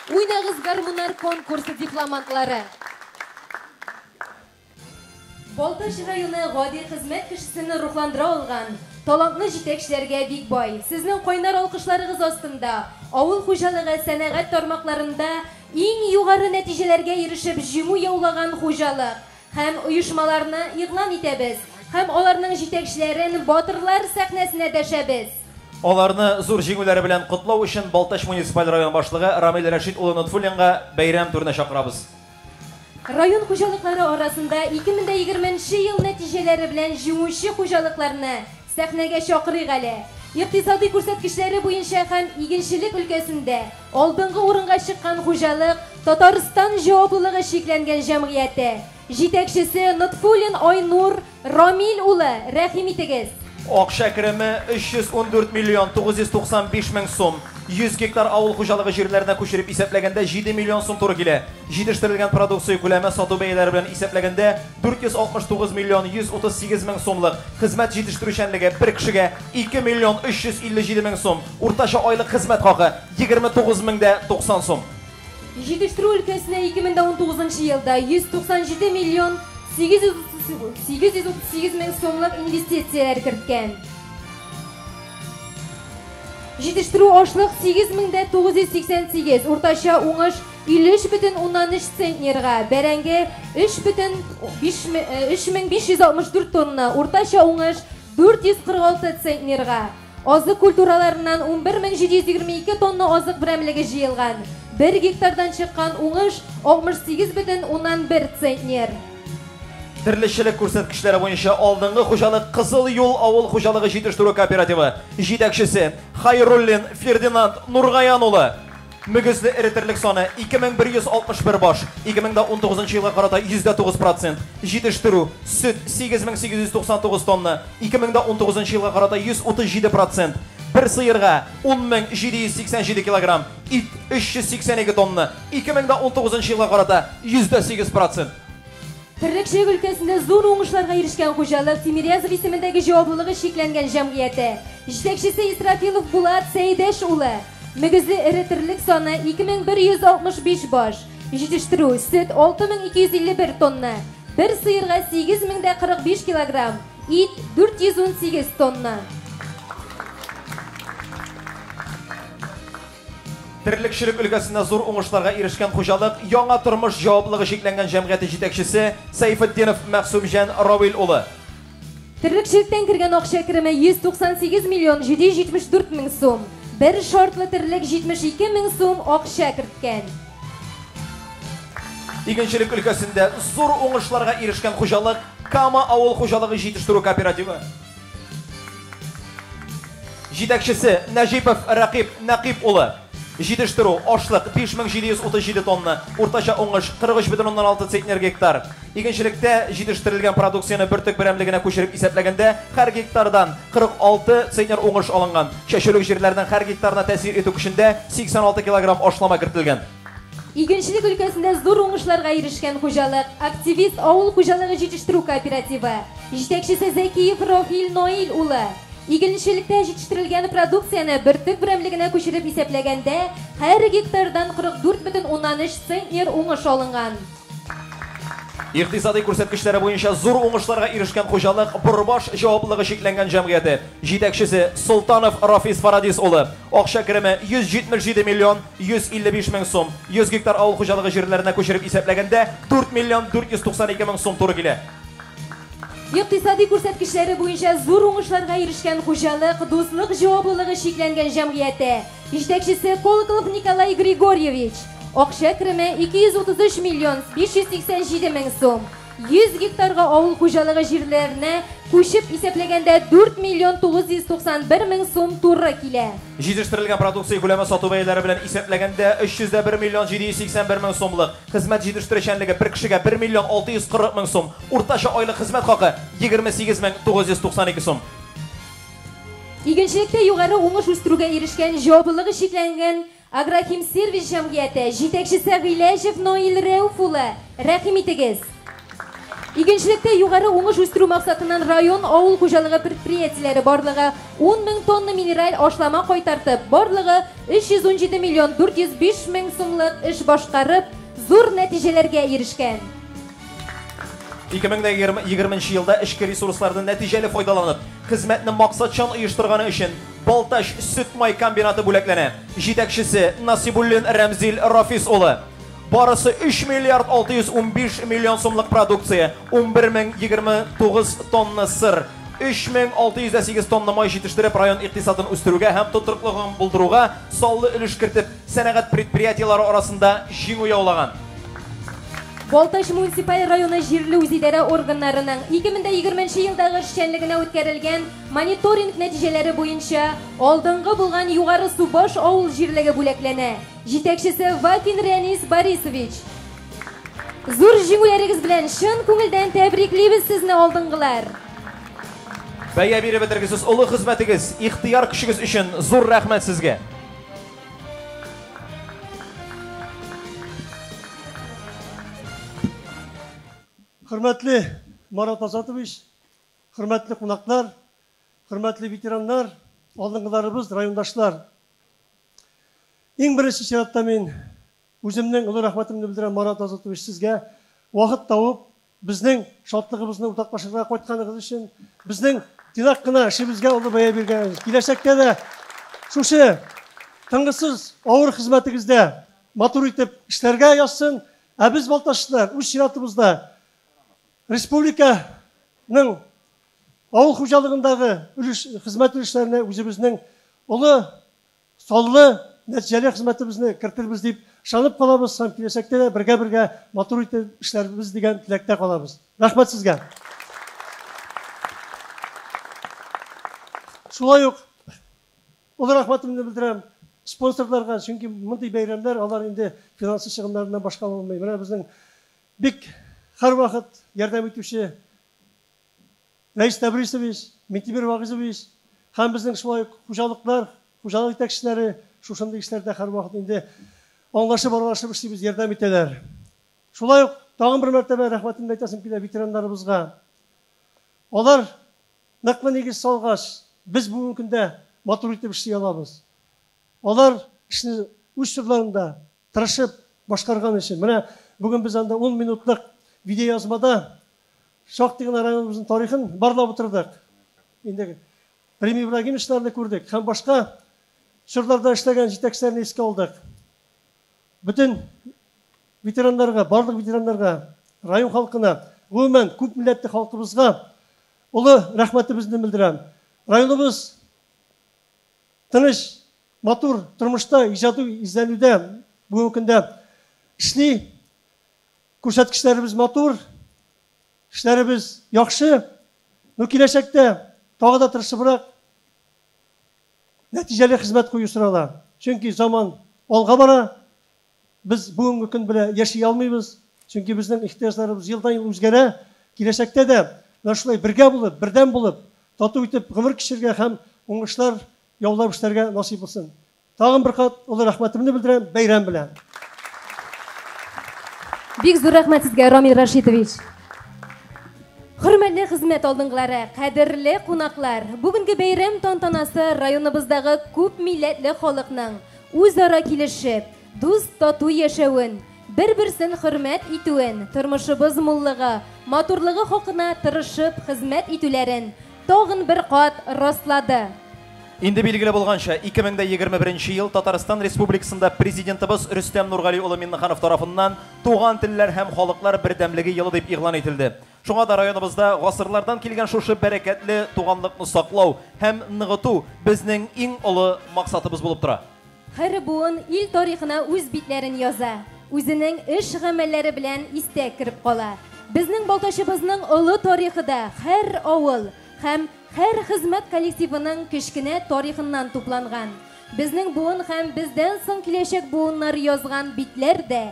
Уйнагыз гармуннар конкурсы дипломантлары. Балтач районы гади хезмәт кешесен рухландыра алган талантлы җитәкчеләргә бик бай. Сезнең кайнар алкышларыгыз астында авыл хуҗалыгы сәнәгать тармакларында иң югары нәтиҗәләргә ирешеп җиңү яулаган хуҗалык һәм оешмаларны игълан итәбез һәм аларның җитәкчеләрен батырлар сәхнәсенә дәшәбез. Аларны зур җиңүләре белән котлау өчен Балтач муниципаль район башлыгы Рамил Рәшит улы Нотфуллинга бәйрәм түренә чакырабыз. Район хуҗалыклары арасында 2020 ел нәтиҗәләре белән җиңүче хуҗалыкларны сәхнәгә чакырыйк әле. Икътисади күрсәткечләре буенча һәм игенчелек өлкәсендә алдынгы урынга чыккан хуҗалык Татарстан җаваплылыгы чикләнгән җәмгыяте. Җитәкчесе Нотфуллин Айнур Рамил улы, рәхим итегез. Акча кереме 314 миллион 995 мең сум. 100 гектар авыл хуҗалыгы җирләренә күчереп исәпләгәндә 7 миллион сум туры килә. Җитештерелгән продукция күләме сату бәяләре белән исәпләгәндә 469 миллион 138 мең сумлык. Хезмәт җитештерүчәнлеге бер кешегә 2 миллион 357 мең сум. Уртача айлык хезмәт хакы 29 мең дә 90 сум. Җитештерү өлкәсенә 2019 елда 197 миллион 838 мең сумлык инвестицияләр керткән. Җитештерү ашлык 8988, уртача уңыш 53,3 центнерга, бәрәңге 3564 тонна, уртача уңыш 446 центнерга. Азык культураларыннан 11722 тонна азык берәмлеге җыелган. 1 гектардан чыккан уңыш 68,1 центнер. Терлекчелек күрсәткечләре буенча алдынгы хуҗалык Кызыл юл авыл хуҗалыгы җитештерү кооперативы җитәкчесе Хайруллин Фердинанд Нургаян улы. Мөгезле эре терлек саны 2161 баш, 2019 елга карата 109%. Җитештерү сөт 8899 тонна, 2019 елга карата 137%. Бер сыерга 10787 килограмм, ит 382 тонна, 2019 елга карата 108%. Терлекчелек өлкәсендә зур уңышларга ирешкән хуҗалык Тимирязев исемендәге җаваплылыгы чикләнгән җәмгыяте. Җитәкчесе Исрафилов Булат Сәйдәш улы. Мөгезле эре терлек саны 2165 баш. Җитештерү сөт 6251 тонна. Бер сыерга 8045 килограмм, ит 418 тонна. Терлекчелек өлкәсендә зур уңышларга ирешкән хуҗалык Яңа тормыш җаваплылыгы чикләнгән җәмгыяте җитәкчесе Сәйфетдинов Мәгъсүмҗан Равил улы. Терлекчелектән кергән акча кереме 198 миллион 774 мең сум. Бер шартлы терлек 72 мең сум акча керткән. Игенчелек өлкәсендә зур уңышларга ирешкән хуҗалык Кама авыл хуҗалыгы җитештерү кооперативы. Җитәкчесе Нәҗипов Рәкыйп Нәкыйп улы. Җитештерү ашлык 5737 тонна, уртача уңыш 43,6 центнер гектар. Игенчелектә җитештерелгән продукцияне бөртек берәмлегенә күчереп исәпләгәндә һәр гектардан 46 центнер уңыш алынган. Чәчүлек җирләрнең һәр гектарына тәэсир итү көчендә 86 килограмм ашлама кертелгән. Игенчелек өлкәсендә зур уңышларга ирешкән хуҗалык Активист авыл хуҗалыгы җитештерү кооперативы. Җитәкчесе Зәкиев Рафил Наил улы. Игенчелектә җитештерелгән продукцияне бөртек берәмлегенә күчереп исәпләгәндә һәр гектардан 44,3 центнер уңыш алынган. Икътисади күрсәткечләре буенча зур уңышларга ирешкән хуҗалык Борбаш җаваплылыгы чикләнгән җәмгыяте җитәкчесе Солтанов Рафис Фарадис улы. Акча кереме 177 миллион 155 мең сум. 100 гектар авыл хуҗалыгы җирләренә күчереп исәпләгәндә 4 миллион 492 мең сум туры килә. Икътисади күрсәткечләре буенча зур уңышларга ирешкән хуҗалык Дуслык җаваплылыгы чикләнгән җәмгыяте. Җитәкчесе Колоколов Николай Григорьевич. Акча кереме 233 миллион 587 мең сум. 100 гектарга авыл хуҗалыгы җирләренә күчеп исәпләгәндә 4 миллион 991 мең сум туры килә. Җитештерелгән продукция күләме сату бәяләре белән исәпләгәндә 301 миллион 781 мең сумлык. Хезмәт җитештерүчәнлеге бер кешегә 1 миллион 640 мең сум. Уртача айлык хезмәт хакы 28 мең 992 сум. Игенчелектә югары уңыш үстерүгә ирешкән җаваплылыгы чикләнгән Агрохимсервис җәмгыяте җитәкчесе Гыйләҗев Наил Рәүф улы, рәхим итегез. Игенчелектә югары уңыш үстерү максатыннан район авыл хуҗалыгы предприятиеләре барлыгы 10 мең тонна минераль ашлама кайтартып, барлыгы 317 миллион 405 мең сумлык эш башкарып, зур нәтиҗәләргә ирешкән. 2020 елда эчке ресурсларны нәтиҗәле файдаланып, хезмәтне максатчан оештырганы өчен Балтач сөт-май комбинаты бүләкләнә. Җитәкчесе Насибуллин Рәмзил Рафис улы. Барысы 3 миллиард 615 миллион сумлык продукция, 11029 тонна сыр, 3608 тонна май җитештереп, район икътисадын үстерүгә һәм тотрыклылыгын булдыруга саллы өлеш кертеп, сәнәгать предприятиеләре арасында җиңү яулаган. Балтач муниципаль районы җирле үзидарә органнарының 2020 елдагы эшчәнлегенә үткәрелгән мониторинг нәтиҗәләре буенча алдынгы булган Югары Субаш авыл җирлеге бүләкләнә. Җитәкчесе Вафин Рәнис Борисович. Зур җиңүләрегез белән чын күңелдән тәбриклибез сезне, алдынгылар! Бәя биреп бетергесез олы хезмәтегез, ихтыяр көчегез өчен зур рәхмәт сезгә! Хөрмәтле Марат Азатович, хөрмәтле кунаклар, хөрмәтле ветераннар, алдынгыларыбыз, райондашлар. Иң беренче чиратта мин үземнең олы рәхмәтемне белдерәм Марат Азатович сезгә вакыт табып, безнең шатлыгыбызны уртаклашырга кайтканыгыз өчен, безнең тыйнак кына эшебезгә олы бәя биргәнегез. Киләчәктә дә шушы тынгысыз авыр хезмәтегездә матур итеп эшләргә язсын. Ә без, балтачлылар, үз чиратыбызда республиканың авыл хуҗалыгындагы өлеш, хезмәт өлешләренә үзебезнең олы, саллы, нәтиҗәле хезмәтебезне кертербез дип ышанып калабыз һәм киләчәктә дә бергә-бергә матур итеп эшләрбез дигән теләктә калабыз. Рәхмәт сезгә! Шулай ук Олы рәхмәтемне белдерәм спонсорларга, чөнки мондый бәйрәмнәр алар инде финансы чыгымнарыннан башка булмый. Менә безнең бик һәрвакыт ярдәм итүче Рәис Тәбрисович, Минтимер Вагыйзович һәм безнең шулай ук хуҗалыклар, хуҗалык җитәкчеләре шушындый эшләрдә һәрвакыт инде аңлашып, аралашып эшлибез, ярдәм итәләр. Шулай ук тагын бер мәртәбә рәхмәтемне әйтәсем килә ветераннарыбызга. Алар Ныклы нигез салгач, без бүгенге көндә матур итеп эшли алабыз. Алар эшне үз чорларында тырышып башкарган өчен. Менә бүген без анда ун минутлык видеоязмада шактый гына районыбызның тарихын барлап утырдык. Инде Рим Ибрагимовичларны күрдек һәм башка чорларда эшләгән җитәкчеләрне искә алдык. Бөтен ветераннарга, барлык ветераннарга, район халкына, гомумән, күп милләтле халкыбызга Олы рәхмәтебезне белдерәм. Районыбыз тыныч, матур тормышта, иҗади эзләнүдә бүгенге көндә эшли. Күрсәткечләребез матур, эшләребез яхшы. Но киләчәктә тагы да тырышыбрак нәтиҗәле хезмәт кую сорала. Чөнки заман алга бара. Без бүгенге көн белән яши алмыйбыз, чөнки безнең ихтыяҗларыбыз елдан-ел үзгәрә. Киләчәктә дә менә шулай бергә булып, бердәм булып, тату итеп гомер кичерергә һәм уңышлар яулап эшләргә насыйп булсын. Тагын бер кат олы рәхмәтемне белдерәм, бәйрәм белән! Бик зур рәхмәт сезгә, Рамил Рашитович. Хөрмәтле хезмәт алдынгылары, кадерле кунаклар! Бүгенге бәйрәм тантанасы районыбыздагы күп милләтле халыкның үзара килешеп, Дус-тату яшәвен, бер-берсен хөрмәт итүен, тормышыбыз муллыгы, матурлыгы хакына тырышып хезмәт итүләрен тагын бер кат раслады. Инде билгеле булганча, 2021 ел Татарстан Республикасында Президентыбыз Рөстәм Нургали улы Миңнеханов тарафыннан Туган телләр һәм халыклар бердәмлеге елы дип игълан ителде. Шуңа да районыбызда гасырлардан килгән шушы бәрәкәтле туганлыкны саклау һәм ныгыту безнең иң олы максатыбыз булып тора. Һәр буын ил тарихына үз битләрен яза, үзенең эш-гамәлләре белән истә кереп кала. Безнең Балтачыбызның олы тарихы да һәр авыл һәм һәр хезмәт коллективының кечкенә тарихыннан тупланган. Безнең буын һәм бездән соң киләчәк буыннар язган битләр дә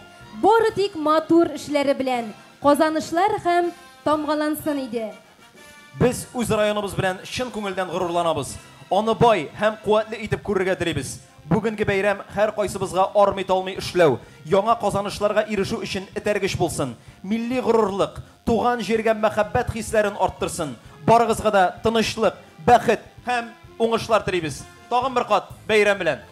бары тик матур эшләре белән казанышлар һәм тамгалансын иде. Без үз районыбыз белән чын күңелдән горурланабыз. Аны бай һәм куәтле итеп күрергә телибез. Бүгенге бәйрәм һәркайсыбызга армый-талмый эшләү, яңа казанышларга ирешү өчен этәргеч булсын, милли горурлык, туган җиргә мәхәббәт хисләрен арттырсын. Барыгызга да тынычлык, бәхет һәм уңышлар телибез. Тагын бер кат бәйрәм белән!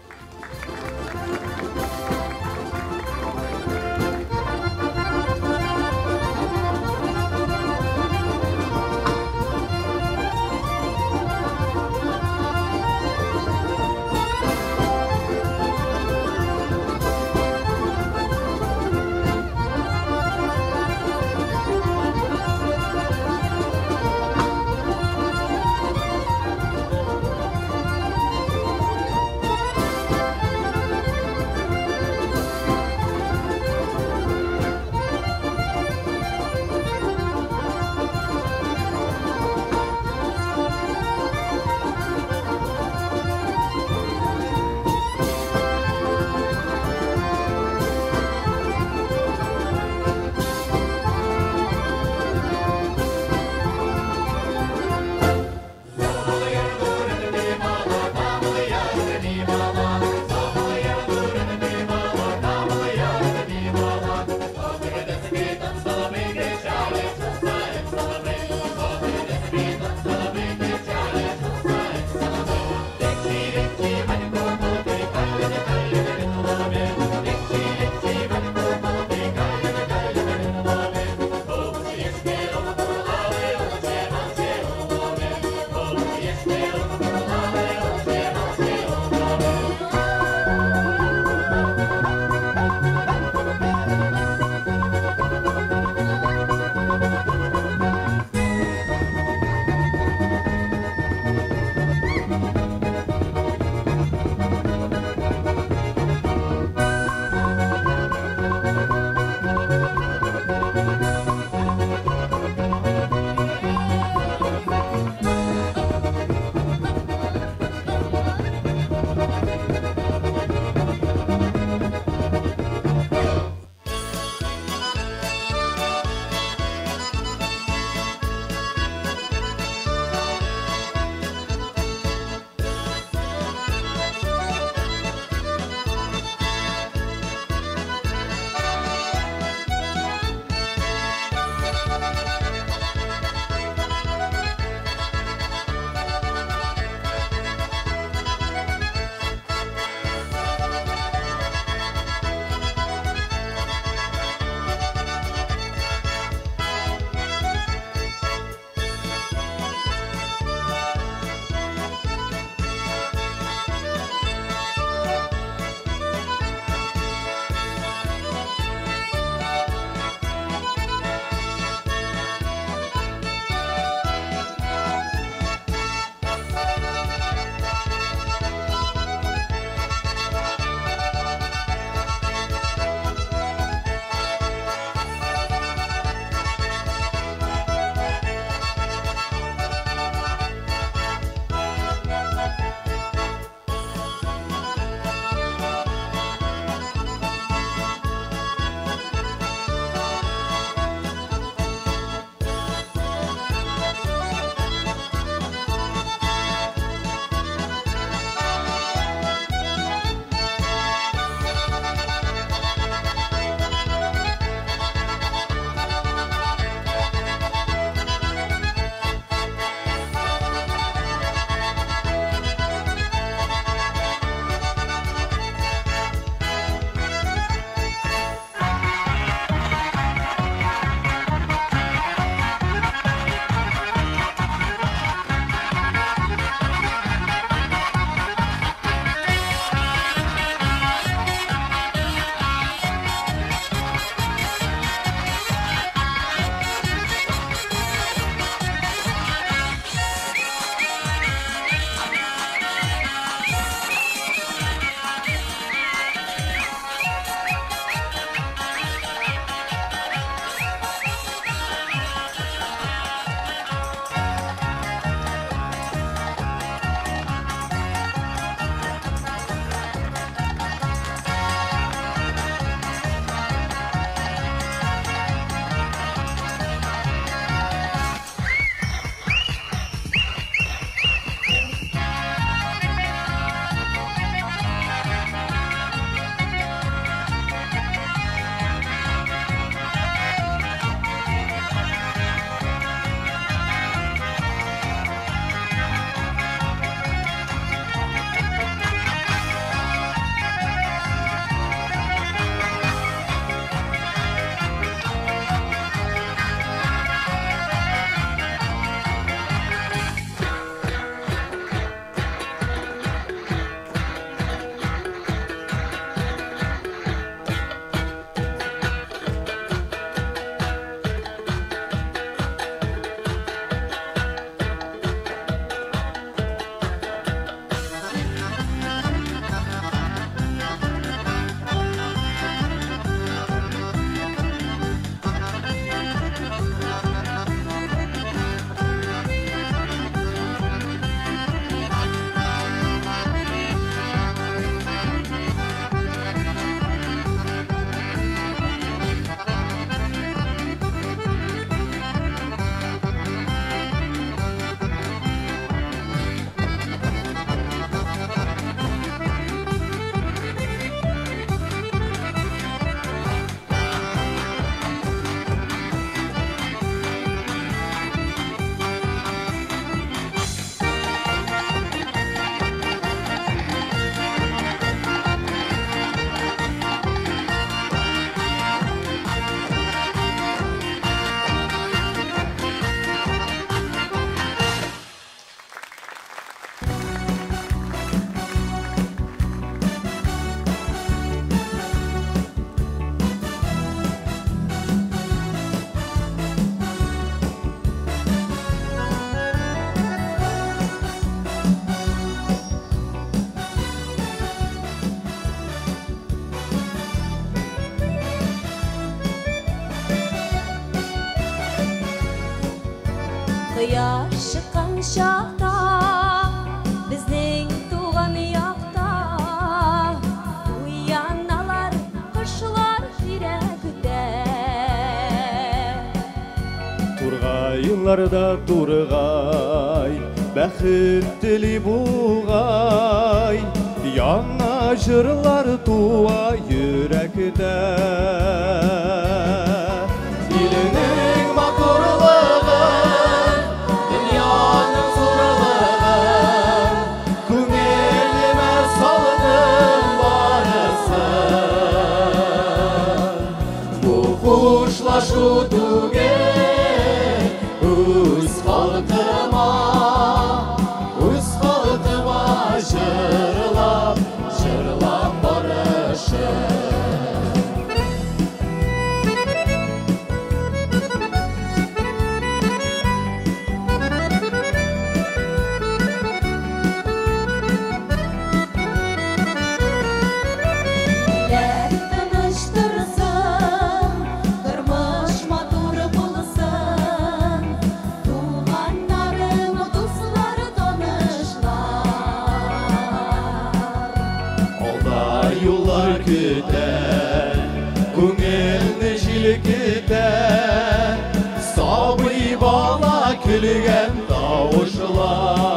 Кояш чыккан чакта, безнең туган якта, уяналар кошлар җирәктә. Тургайларда тургай, бәхет тели бугай, яңа җырлар туа йөрәктә. Иленең матурлыгын, дөньяның зурлыгын, күңелемә салдым барысын. Бу хушлашу түгел, үз халкыма, үз халкыма җырлап, җырлап барышым. Илләр тыныч торсын, тормыш матур булсын, туганнарым, дуслар, танышлар. Алда юллар көтә, күңелне җилкетә, сабый бала көлгән тавышлар.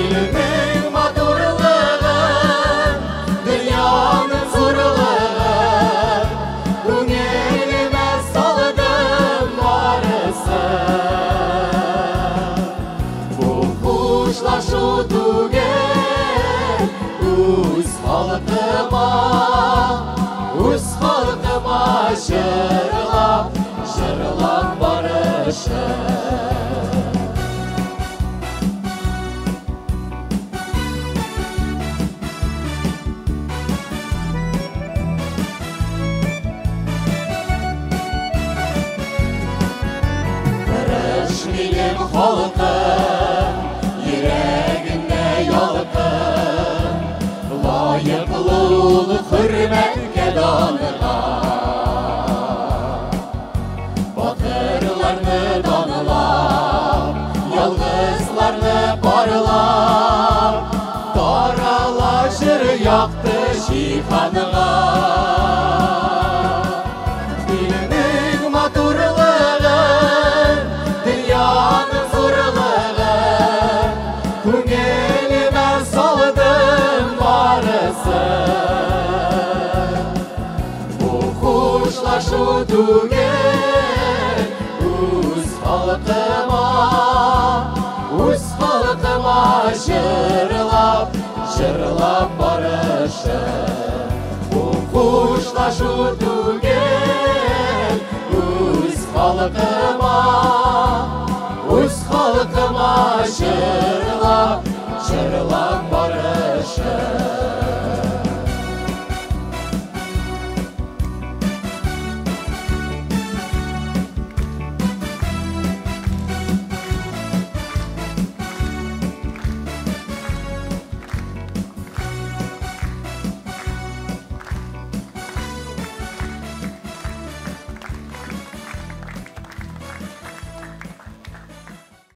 Илнең матурлыгын, дөньяның зурлыгын, күңелемә салдым барысын. Бу хушлашу түгел, үз халкыма, үз халкыма җырлап, җырлап барышым. Тырыш минем халкым, йөрәгемдә ялкын, лаеклы ул хөрмәткә данга. Батырларны данлап, ялгызларны парлап, тарала җыр якты җиһанга. Илнең матурлыгын, дөньяның зурлыгын, күңелемә салдым барысын. Бу хушлашу түгел, үз халкыма, үз халкыма җырлап, җырлап барышым. Бу хушлашу түгел, үз халкыма, үз халкыма җырлап, җырлап барышым.